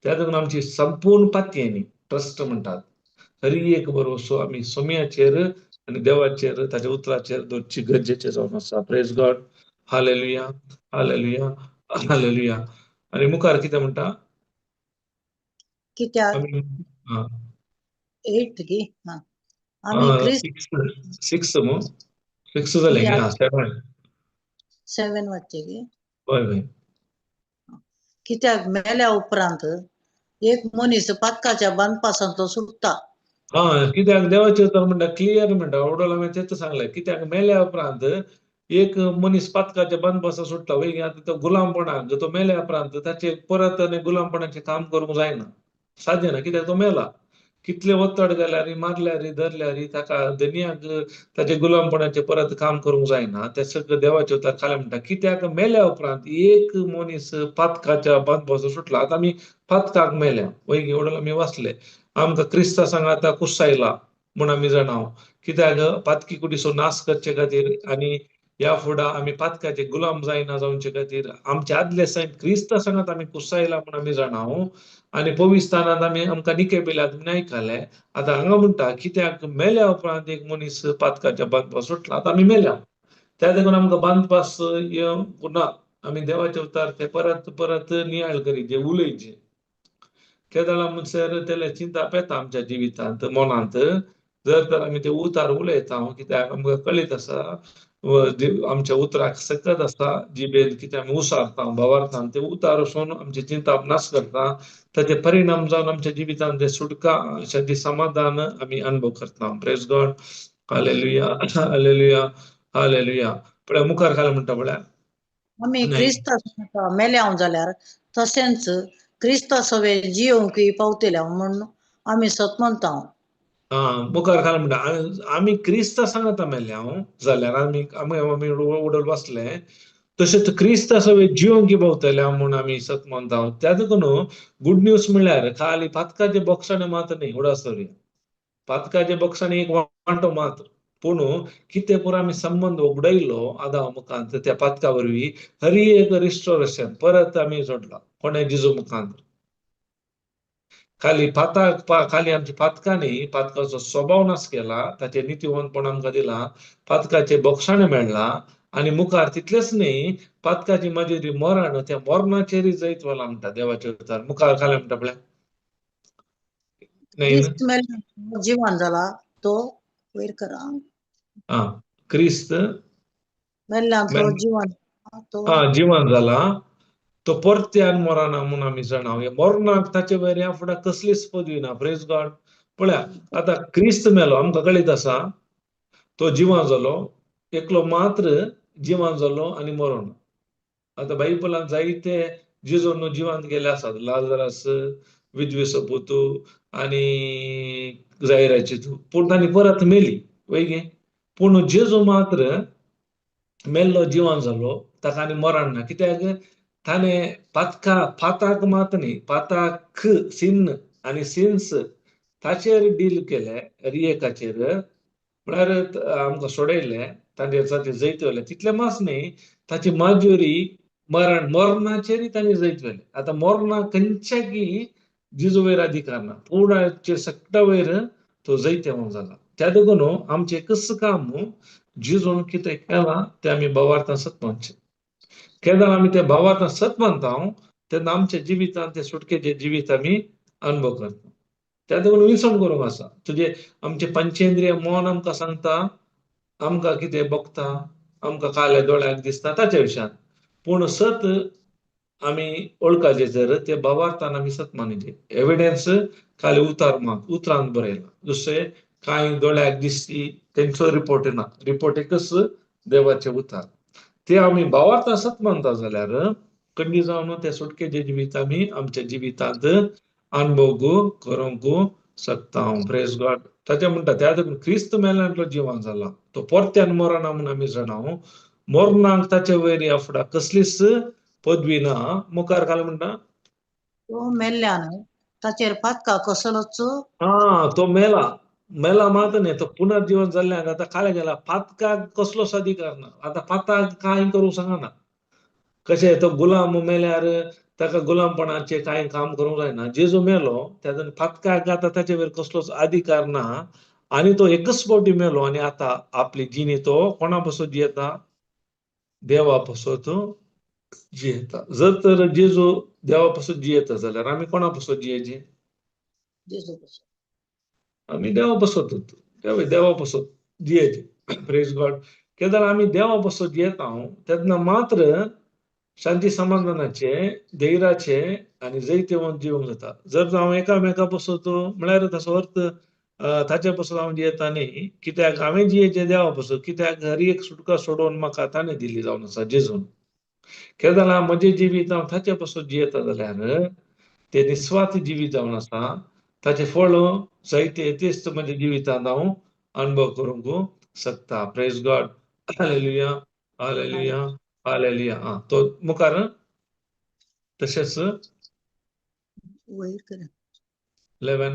त्या देखून आमची संपूर्ण पातयेनी ट्रस्ट म्हणटात हर एक भरवसो आमी सोम्याचेर आनी देवाचेर ताच्या उतराचेर दवरची गरजेचें जावन आसा. Praise God, hallelujah, hallelujah, hallelujah. आनी मुखार कितें म्हणटा? कित्याक एट गी आमी सिक्स सिक्स मू सिक्स जालें गी? सेवन सेवन वाचचें गी? हय हय. कित्याक मेल्या उपरांत एक मनीस पातकाच्या बांदपासांतलो सुटता. हा, कित्याक देवाचें उतर म्हणटा क्लियर म्हणटा, ओडोल हांवें तेच सांगलें. कित्याक मेल्या उपरांत एक मनीस पातकाच्या बांदपासा सुटता. वय आतां तो गुलामपणाक तो मेल्या उपरांत ताचे परत आनी गुलामपणाचें काम करूंक जायना, साध्य ना. कित्याक तो मेला. कितले ओत्तड घाल्यार, मारल्यार, धरल्यार ताका धनयाक ताचे गुलामपणाचें परत काम करूंक जायना. ते सगळें देवाचें उतर खालें म्हणटा. कित्याक मेल्या उपरांत एक मनीस पातकाच्या बांदपासो सुटला. आतां आमी पातकाक मेल्या वय एवढं आमी वाचले. आमकां क्रिस्ता सांगाता कुसायला म्हूण आमी जाणा. कित्याक पातकी कुडीचो नाश करचे खातीर आनी ह्या फुडां आमी पातकाचे गुलाम जायना जावचे खातीर आमचे आदले सैम क्रिस्ता सांगात आमी कुसायला म्हूण आमी जाणा. आनी पविस्थानांत आमी आमकां निके पेल्यात म्हूण आयकलें. आतां हांगा म्हणटा कित्याक मेल्या उपरांत एक मनीस पातकाच्या बांदपास सुटला. आतां आमी मेल्या, त्या देखून आमकां बांदपास येवंक ना. आमी देवाचे उतार ते परत परत नियाळ करीचे, उलयचे. केदळा म्हणसर तेले चिंताप येता आमच्या जिवितांत, मनांत. जर तर आमी ते उतार उलयता, कित्याक आमकां कळीत आसा आमच्या उतराक सकत आसा, जिबेन कितें आमी उसारता, भावार्थान ते उतार वचून आमचे चिंताप नाश करता. ताचे परिणाम जावन आमच्या जिवितांत ते सुटका, शांती, समाधान आमी अनुभव करता. Praise God, hallelujah, hallelujah, hallelujah. पळय मुखार खाला म्हणटा पळय, आमी क्रिस्ता मेल्या जाल्यार तशेंच क्रिस्ता सवे जियोवंक पावतले म्हूण आमी सत मानता. मुखार खाला म्हणटा आमी क्रिस्ता सांगता मेल्ले हांव जाल्यार आमी आमी आमी उडोल बसले तशेंच क्रिस्ता सवे जिवंक पावतले म्हूण आमी सत मानता. त्या देखून गुड न्यूज म्हणल्यार खाली पातकाचे बॉक्साणे मात न्ही, उडास दवरया, पातकाचे बॉक्सांनी एक वांटो मात, पूण कितें पुरो आमी संबंद उगडयलो आदाव मुखांत त्या पातका वरवीं हरी एक रिस्टोरेशन परत आमी जोडला कोणे जिजू मुखांत. खाली पाताक खाली आमच्या पातकांनी पातकाचो स्वभाव नास केला, ताचें नितीवंतपण आमकां दिलां, पातकाचे बोक्षाणे मेळ्ळां आनी मुखार तितलेंच न्ही पातकाची मजेरी मरण त्या मरणाचेरय जैत व्हेलां म्हणटा देवाचे उतर. मुखार खालें म्हणटा पळय जिवन जाला तो वयर करा. आं, क्रिस्त मेल्ल्यांतलो जिवन आं जिवन जाला तो परत्यान मरना म्हूण आमी जाणा. मरणाक ताचे वयर ह्या फुडें कसलीच पदवी ना. प्रेज गॉड. पळया आतां क्रिस्त मेलो आमकां कळीत आसा, तो जिवान जालो, एकलो मात्र जिवान जालो आनी मरोना. आतां बायबलान जायते जेजून जिवान गेले आसात, लाजरस, विधवेचो पूत आनी जायराची तूं, पूण तांणी परत मेली वय गे. पूण जेजू मात्र मेल्लो जिवान जालो, ताका आनी मरण ना. कित्याक ताणें पातका पाताक मात न्ही, पाताक सिन्न आनी सिन्स ताचेर डील केले, रियेकाचेर म्हळ्यार आमकां सोडयले, तांचेर ताचेर जैत व्हेलें. तितलें मास न्ही, ताची माजुरी मरण मरणाचेरय ताणें जैत व्हेलें. आतां मरणाक खंयच्याकी जेजू वयर अधिकार ना, पूर्णाचेर सगळ्या वयर तो जैतेवंत जाला. त्या देखून आमचें एकच काम जेजून कितें केलां तें आमी भावार्थान सत मानचें. केन्ना आमी त्या भावार्थान सत मानता तेन्ना आमच्या जिवितांत ते सुटकेचें जिवीत आमी अनुभव करता. त्या देखून विसवण करूंक आसा तुजें आमचें पंचेंद्रिय मन आमकां सांगता, आमकां कितें भोगता, आमकां काल्या दोळ्याक दिसता ताच्या विशयान, पूण सत आमी वळखाचें जर ते भावार्थान आमी सत मानचें. एविडन्स खाली उतार मात उतरान बरयलां, दुसरें कांय दोळ्याक दिसती तेंचो रिपोर्ट ना, रिपोर्ट एकच देवाचें उतार. ते आमी भावार्थान सत मानता जाल्यार कंडी जावन ते सुटकेचें जिवीत आमी आमच्या जिवितांत अनुभव करूंक शकता. प्रेज गॉड. ताचें म्हणटा त्या देखून क्रिस्त मेल्ल्यांतलो जिवन जाला, तो परत्यान मरना म्हूण आमी जाणा. मरणाक ताचे वयर ह्या फुडां कसलीच पदवी ना. मुखार घाल म्हणटा तो मेल्ल्यान ताचेर पातका कसलोच आं, तो मेला मेला मात न्ही, तो पुनर्जीवन जाल्ल्यान आतां खाल्या गेला, पातकाक कसलोच अधिकार ना. आतां पाताक कांय करूंक सांगना. कशें तो गुलाम मेल्यार ताका गुलामपणाचें कांय काम करूंक जायना. जेजू मेलो तेन्ना पातकाक आतां ताचे वयर कसलोच अधिकार ना आनी तो एकच फावटी मेलो आनी आतां आपली जिणी तो कोणा पासत जियेता, देवा पासत जियेता. जर तर जेजू देवा पासत जियेता जाल्यार आमी कोणा पासत जियेचें? जेजू पासत. आमी देवा पासत, देवा पासत जियेचें. प्रेज गॉड. केन्ना आमी देवा पासत जियेता तेन्ना मात्र शांती समाधानाचे, धैर्याचे आनी जैतेवंत जिवंक जाता. जर हांव एकामेका पासत म्हळ्यार ताचो अर्थ ताचे पासत हांव जियेता न्ही, कित्याक हांवें जियेचें देवा पासत, कित्याक हर एक सुटका सोडोवन म्हाका ताणें दिली जावन आसा जेजून. केन्ना म्हजें जिवीत हांव ताचे पासत जियेता जाल्यार तें निस्वार्थी जिवीत जावन आसा, ताचें फळ जायते तेच म्हज्या जिवितांत हांव अनुभव करूंक शकता. Praise God. Hallelujah, hallelujah, hallelujah. आं, तो मुखार तशेंच वयर करा. 11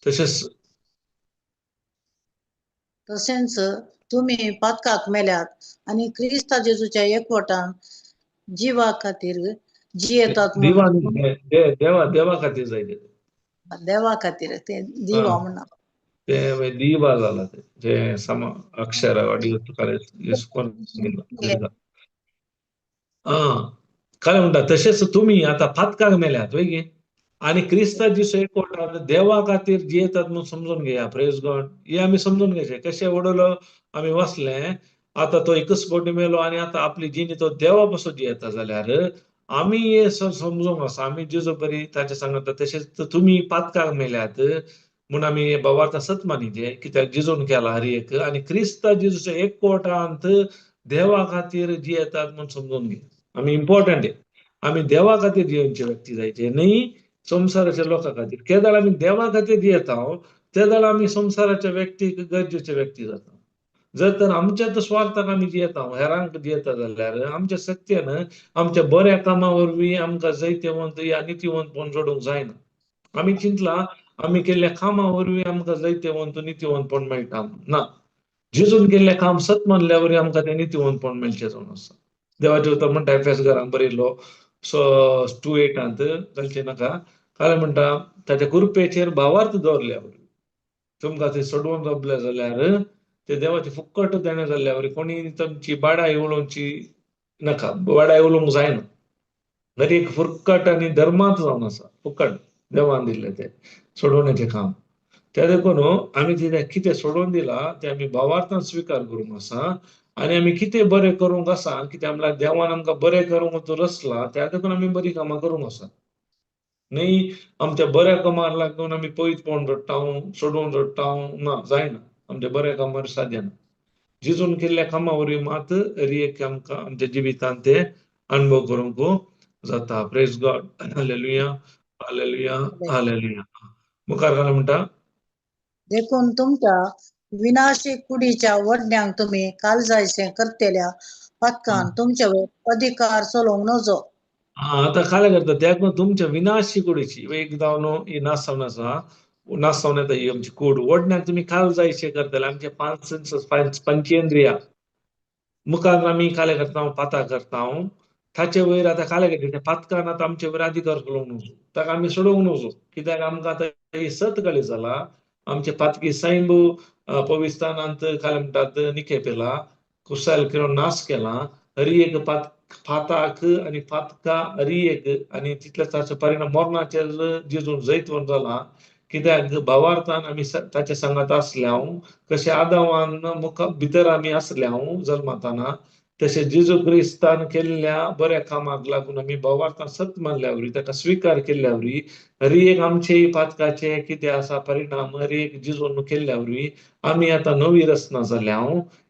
तशेंच तशेंच तुमी पातकाक मेल्यात आनी क्रिस्ता जेजूच्या एकवटान जिवा खातीर जियेतात देवा देवा खातीर जाय ते, देवा खातीर ते दिवा म्हणा ते दिवा जाला ते सम अक्षर काय म्हणटा. तशेंच तुमी आतां पातकाक मेल्यात वय गे आनी क्रिस्ता जेजू एकवटान देवा खातीर जियेतात म्हूण समजून घेया. प्रेज गॉड. हे आमी समजून घेवचें. कशें वडलो आमी वाचलें, आतां तो एकच फावटी मेलो आनी आतां आपली जिणी तो देवा पासून जियेता जाल्यार आमी हे समजूंक आसा, आमी जेजू बरी ताचें सांगता. तशेंच तुमी पातकाक मेल्यात म्हूण आमी भावार्थान सत मानिचें, कित्याक जेजून केला हर एक आनी क्रिस्ता जेजूच्या एकवटांत देवा खातीर जियेतात म्हूण समजून घे. आमी इम्पॉर्टंट. आमी देवा खातीर जियेवचे व्यक्ती जायचे, न्ही संवसाराच्या लोकां खातीर. केदाळ आमी देवा खातीर जियेता तेदाळ आमी संवसाराच्या व्यक्तीक गरजेचे व्यक्ती जाता. जर तर आमच्याच स्वार्थाक आमी जियेता, हेरांक जियेता जाल्यार आमच्या सत्यान आमच्या बऱ्या कामा वरवीं आमकां जैतेवंत या नितीवंतपण जोडूंक जायना. आमी चिंतला आमी केल्ल्या कामा वरवीं आमकां जैतेवंत नितीवंतपण मेळटा. ना, जेजून केल्लें काम सत मानल्या वरवीं आमकां तें नितीवंतपण मेळचें जावन आसा. देवाचें उतर म्हणटा एफेस घरान बरयल्लो 2:8 घालचें नाका. कारण म्हणटा ताच्या कृपेचेर भावार्थ दवरल्या वरवीं तुमकां ते सोडोवन जपले जाल्यार ते देवाचे फुक्कट देणें जाल्ल्या वरी कोणी तुमची बाडाय उलोवची नाका, बाडाय उलोवंक जायना. हर एक फुक्कट आनी धर्मांत जावन आसा, फुक्कट देवान दिल्लें तें सोडोवण्याचें काम. त्या देखून आमी कितें कितें सोडोवन दिलां तें आमी भावार्थान स्विकार करूंक आसा आनी आमी कितें बरें करूंक आसा, कितें म्हणल्यार देवान आमकां बरें करूंक रचला त्या देखून आमी बरीं कामां करूंक आसा. न्ही आमच्या बऱ्या कामाक लागून आमी पवित्रपण जोडटा, सोडोवन जोडटा, ना जायना. आमच्या बऱ्या कामार साध्य ना. जेजून केल्ल्या कामा वरवीं मात एक आमकां आमच्या जिवितांत ते अनुभव करूंक जाता. Praise God, hallelujah, hallelujah, hallelujah. मुखार काय म्हणटा? देखून तुमच्या विनाशी कुडीच्या वडण्यांक तुमी कालजायशें करतेल्या पातकान तुमचे अधिकार चलोवंक नजो. आतां काय करता त्या तुमच्या विनाशी कुडीची एक जावन ही नासवण आसा, नासवण येता ही आमची कूड. वडण्याक तुमी काल जायशें करतले. आमचे पांच सेन्सस, पंचेंद्रिया मुखार आमी काले करता, पाता करता. ताचे वयर आतां काले करता त्या पातकान आतां आमचे वयर अधिकार चलोवंक नजो, ताका आमी सोडोवंक नजो. कित्याक आमकां आतां ही सत कळी जाला. आमचे पातकी सैंब पविस्थानांत काय म्हणटात निखेपेला कुसायल किंवा नाश केला. हरी एक पाताक आनी पातका हरी एक आनी तितले ताचो परिणाम मरणाचेर जेजून जैतवंत जाला. कित्याक भावार्थान आमी ताच्या सांगात आसल्या, कशें आदावान मुखा भितर आमी आसल्या जल्माताना, तशें जेजू क्रिस्तान केल्ल्या बऱ्या कामाक लागून आमी भावार्थान सत मानल्या वरी ताका स्विकार केल्ल्या वरी हरी एक आमचे पातकाचे कितें आसा परिणाम हरी एक जेजून केल्ल्या वरवीं आमी आतां नवी रचना जाल्या.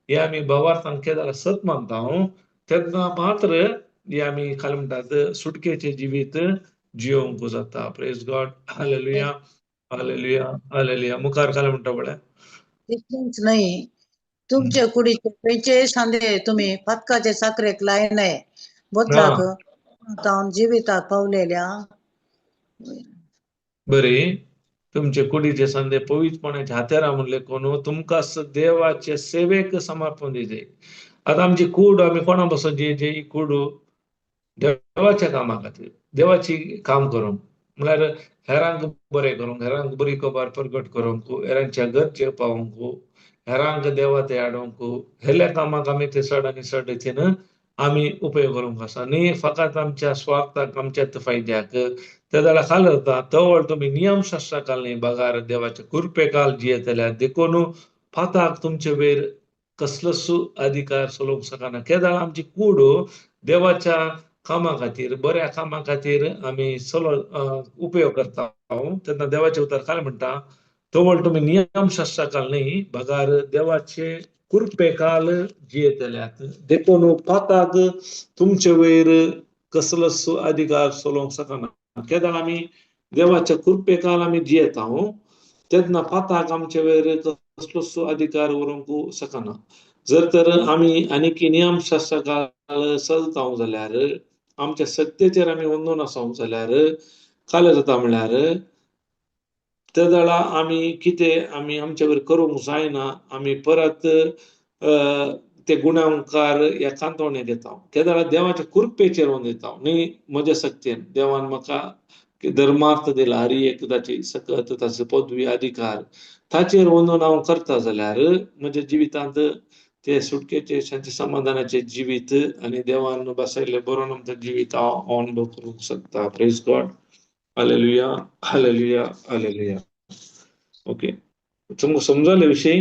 हे आमी भावार्थान केदार सत मानता तेन्ना मात्र हे आमी खाली म्हणटात सुटकेचें जिवीत जियोवंक जाता. Praise God, hallelujah, hallelujah, hallelujah. मुखार खाली म्हणटा पळय. तितलेंच न्हय, तुमचे कुडीचे खंयचेय सांदे तुमी पातकाचे साकरेक लायनाय, बदलाक जिविताक पावलेल्या. बरी तुमचे कुडीचे सांदे पवित्रपणाचे हातेरा म्हणले कोण तुमकां देवाचे सेवेक समर्पण दिजे. आतां आमची कूड आमी कोणा पासून जियेची? ही कूड देवाच्या कामा खातीर, देवाची काम करूंक, म्हळ्यार हेरांक बरें करूंक, हेरांक बरी खबर प्रगट करूंक, हेरांच्या गरजे पावोवंक, हेरांक देवा ते हाडूंक, हेल्या कामाक आमी ते चड आनी चड रितीन आमी उपयोग करूंक आसा. न्ही फकत आमच्या स्वार्थाक, आमच्याच फायद्याक. ते जाल्यार खाल जाता तवळ तुमी नियमशास्त्रा काल न्ही बगार देवाचे कृपे काल जियेतल्या. देखून पाताक तुमचे वयर कसलोच अधिकार चलोवंक शकना. केदाळ आमची कूड देवाच्या कामा खातीर, बऱ्या कामा खातीर आमी चलो उपयोग करता तेन्ना देवाचें उतर काय म्हणटा, तवळ तुमी नियमशास्त्रा काल न्ही बगार देवाचे कृपे काल जियेतल्यात. देखून पाताक तुमचे वयर कसलोच अधिकार चलोवंक शकना. केदाळ आमी देवाच्या कृपे काल आमी जियेता तेन्ना पाताक आमचे वयर कसलोच अधिकार व्हरूंक शकना. जर तर आमी आनीक नियमशास्त्रा काल चलता जाल्यार, आमच्या सत्तेचेर आमी वंदून आसा जाल्यार काल जाता म्हळ्यार त्या वेळा आमी कितें आमी आमचे वयर करूंक जायना, आमी परत ते गुण्यांवकार ह्या कांतवणेक येता. त्या वेळार देवाच्या कृपेचेर वंदयता न्ही म्हज्या सक्तेन. देवान म्हाका धर्मार्थ दिला, हरी एक ताची सकत, ताची पदवी, अधिकार, ताचेर वंदून हांव करता जाल्यार म्हज्या जिवितांत ते सुटकेचे शांती समाधानाचे जिवीत आनी देवान बसयल्ले बरोवन आमचें जिवीत हांव अनुभव करूंक शकता. Praise God, hallelujah, hallelujah, hallelujah. Okay, तुमकां समजले विशय?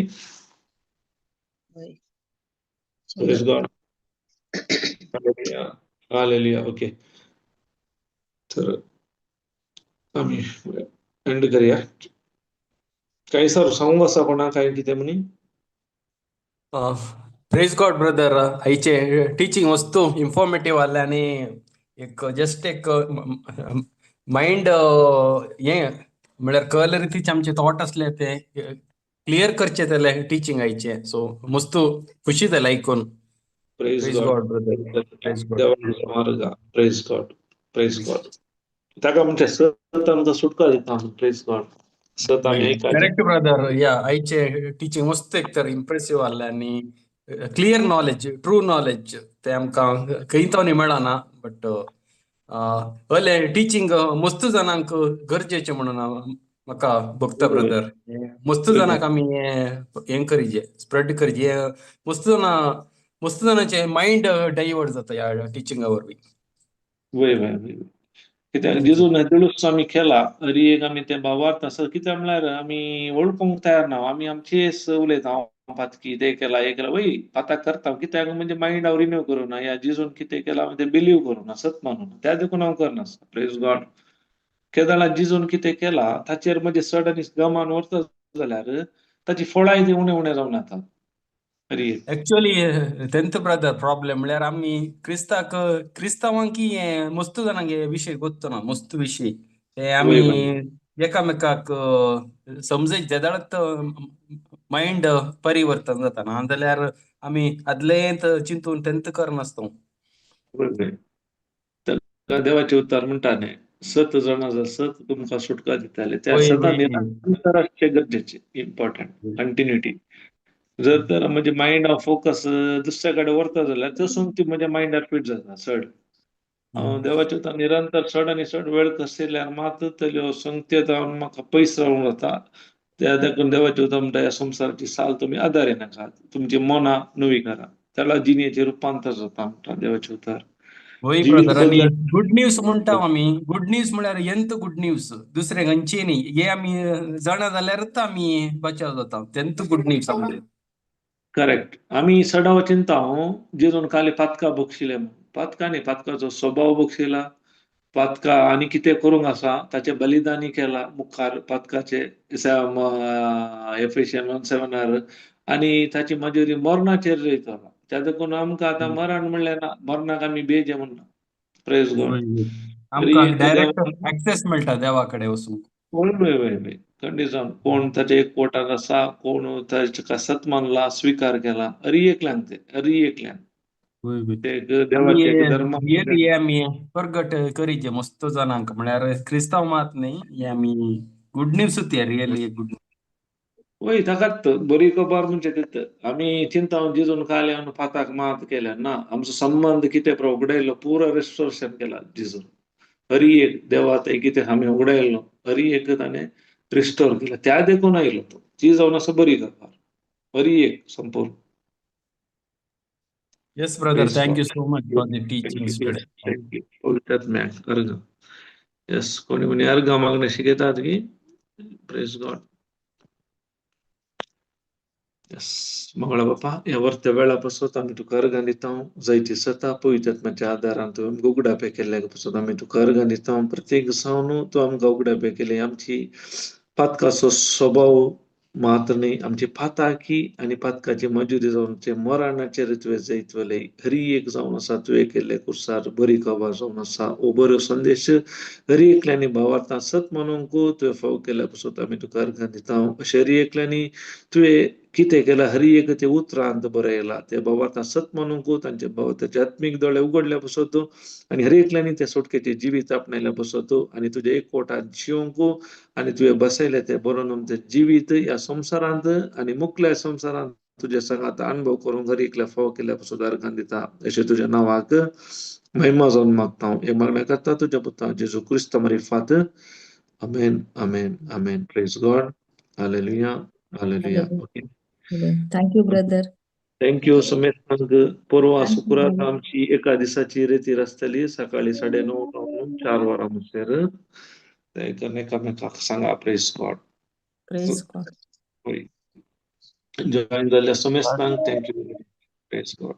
Praise God, hallelujah, hallelujah. Okay, तर आमी एंड करया. काय सर सांगूंक आसा कोणा काय कितें म्हणी? प्रेज गॉड ब्रदर, आयचे टिचींग वस्तू इन्फॉर्मेटीव आसलें आनी एक जस्ट एक मायंड हें म्हळ्यार कळ्ळे रितीचे आमचे थॉट आसले ते क्लियर करचे जाले टिचींग आयचे. सो मस्त खुशी जालें आयकून. Praise praise God. God brother, praise God. देवाचो मार्ग. प्रेज गॉड, प्रेज गॉड. ताका म्हणजे सत आमकां सुटका दिता. प्रेज गॉड. सत आमी एकाचें. करेक्ट ब्रदर, या आयचे टिचींग मस्त एक तर इम्प्रेसिव आहलें आनी क्लियर नॉलेज, ट्रू नॉलेज ते आमकां खंय तावनी मेळना, बट हले टिचींग मस्त जाणांक गरजेचें म्हणून म्हाका भोगता ब्रदर. मस्त जाणांक आमी हें करीजे, स्प्रेड करीजे. मस्त जाणां, मस्त जाणांचे मायंड डायवर्ट जाता ह्या टिचिंगा वरवीं. वय वय वय, कित्याक जेजून हेदोळूच आमी केला तरी एक आमी तें भावार्थ आसा. कित्याक म्हणल्यार आमी वळखूंक तयार ना. आमी आमचेच उलयता, हांव पातकी, तें केला, हें केला. वय, पाताक करता. कित्याक म्हणजे मायंड हांव रिन्यू करूं ना, या जेजून कितें केलां तें बिलीव करूं ना, सत मानूं ना, त्या देखून हांव करनासता. प्रेज गॉड. केदळा जेजून कितें केला ताचेर म्हजें चड आनी गमान व्हरता जाल्यार ताची फळांय ती उणें उणें जावन वता. एक्चुअली तेंत ब्रदर प्रॉब्लेम म्हळ्यार आमी क्रिस्ताक, क्रिस्तांवांक हें मस्त जाणांक हे विशय गोत्तो ना, मस्त विशय ते आमी एकामेकाक समजयत जेदाळात मायंड परिवर्तन जाता ना, जाल्यार आमी आदलेंत चिंतून तेंत करनासता. देवाचे उतार म्हणटा न्ही, सत जाणा जाल्यार सत तुमकां सुटका दिताले. त्या सता निरंतर आसचें गरजेचें, इम्पॉर्टंट कंटिन्युटी. जर तर म्हजे मायंड फोकस दुसऱ्या कडेन व्हरता जाल्यार तसून ती म्हज्या मायंडार फिट जाता चड. हांव देवाचे उतर निरंतर चड आनी चड वेळ कसयल्यार मात तेल्यो संगत्यो जावन म्हाका पयस रावूंक जाता. त्या देखून देवाचे उतर म्हणटा, ह्या संवसाराची साल तुमी आदार नाकात, तुमची मनां नवी करा, त्याला जिणेचें रुपांतर जाता म्हणटा देवाचे उतर. वय जिवीत ब्रदर, आनी बदल. गुड न्यूज म्हणटा आमी. गुड न्यूज म्हळ्यार एंत गुड न्यूज, दुसरें खंयची न्ही. हे आमी जाणा जाल्यारच आमी बचाव जाता, तेंत गुड न्यूज आमचें. करेक्ट. आमी सदां चिंता हांव जेजून खाली पातका बक्षिले म्हणून. पातका न्ही, पातकाचो स्वभाव बक्षिला, पातका आनी कितें करूंक आसा ताचें बलिदानी केला मुखार पातकाचे एफेशियन 1:7 आनी ताची मजुरी मरणाचेर जयतलो. त्या देखून आमकां आतां मरण म्हणलें ना, मरणाक आमी बेजे म्हणना. Praise God. आमकां डायरेक्ट एक्सेस मेळटा देवा कडेन वचूंक. वय वय वय वय, खंडीत जावन कोण ताच्या एक पोटार आसा, कोण ताका सत मानला, स्विकार केला, अरी एकल्यान ते, अरी एकल्यान ते आमी देवाचे धर्म. रियली हे आमी प्रगट करीचे मस्त जाणांक, म्हळ्यार क्रिस्तांव मात न्ही, हे आमी गुड न्यूज ती रियली गुड. वय, ताकात बरी खबर म्हणजे तित आमी चिंता जेजून खाली आमी पाताक मात केल्या ना, आमचो संबंध कितें पळय उगडायलो, पुरो रेस्टोरेशन केला जेजून. हरी एक देवा ते कितें आमी उगडायलो, हरी एक ताणें रिस्टोर केला, त्या देखून आयलो तो. ती जावन आसा बरी खबर, हरी एक संपूर्ण. Yes, brother. Praise Thank God. you so much for the teachings today. Thank you. पवित्र अर्घ. येस, कोणी कोणी अर्घ मागणं शिकयतात की. Praise God. Yes, मंगळा बापा, ह्या वर्त्या वेळा पासत आमी तुका अर्घां दिता. जायती सता पवित्र आदारान तुवें आमकां उगडापे केल्ल्या पासत आमी तुका अर्घां दिता. प्रत्येक दिसा तूं आमकां उगडापे केले, आमची पातकाचो स्वभाव मात न्ही, आमची पाताकी आनी पातकाची मजुरी जावन ते मरणाचेर तुवें जैतवले. हरी एक जावन आसा तुवें केल्ले कुर्सार बरी खबर जावन आसा. हो बरो संदेश हरी एकल्यांनी भावार्थान सत मानूंक तुवें फाव केल्या पासत आमी तुका अर्घां दिता. अशें हरी एकल्यांनी तुवें कितें केलां, हरी एक ते उतरांत बरयला, ते भावार्थान सत मानूंक तांचे भावार्थाचे आत्मीक दोळे उगडल्या पासत आनी हर एकल्यांनी ते सुटकेचे जिवीत आपणायल्या पासत आनी तुज्या एक कोटांत जिवंक आनी तुवें बसयलें तें बरोवन आमचें जिवीत ह्या संवसारांत आनी मुकल्या संवसारांत तुज्या सांगात अनुभव करूंक हर एकल्या फाव केल्या पासत अर्घां दिता. अशें तुज्या नांवाक महिमा जावन मागता हांव. हे मागणें करता तुज्या पुता जेजू क्रिस्त मारिफात. आमेन, आमेन, आमेन. Praise God. Hallelujah, hallelujah. Okay. Thank you, brother. Thank you समेस्तांक. परवा Thank you, शुक्रार brother. आमची एका दिसाची रेतीर आसतली, सकाळी 9:30 जावन 4 वरां म्हणसर. एकामेकाक सांगा. Praise God. Praise God. Join जाल्ल्या समेस्तांक thank you. Praise God.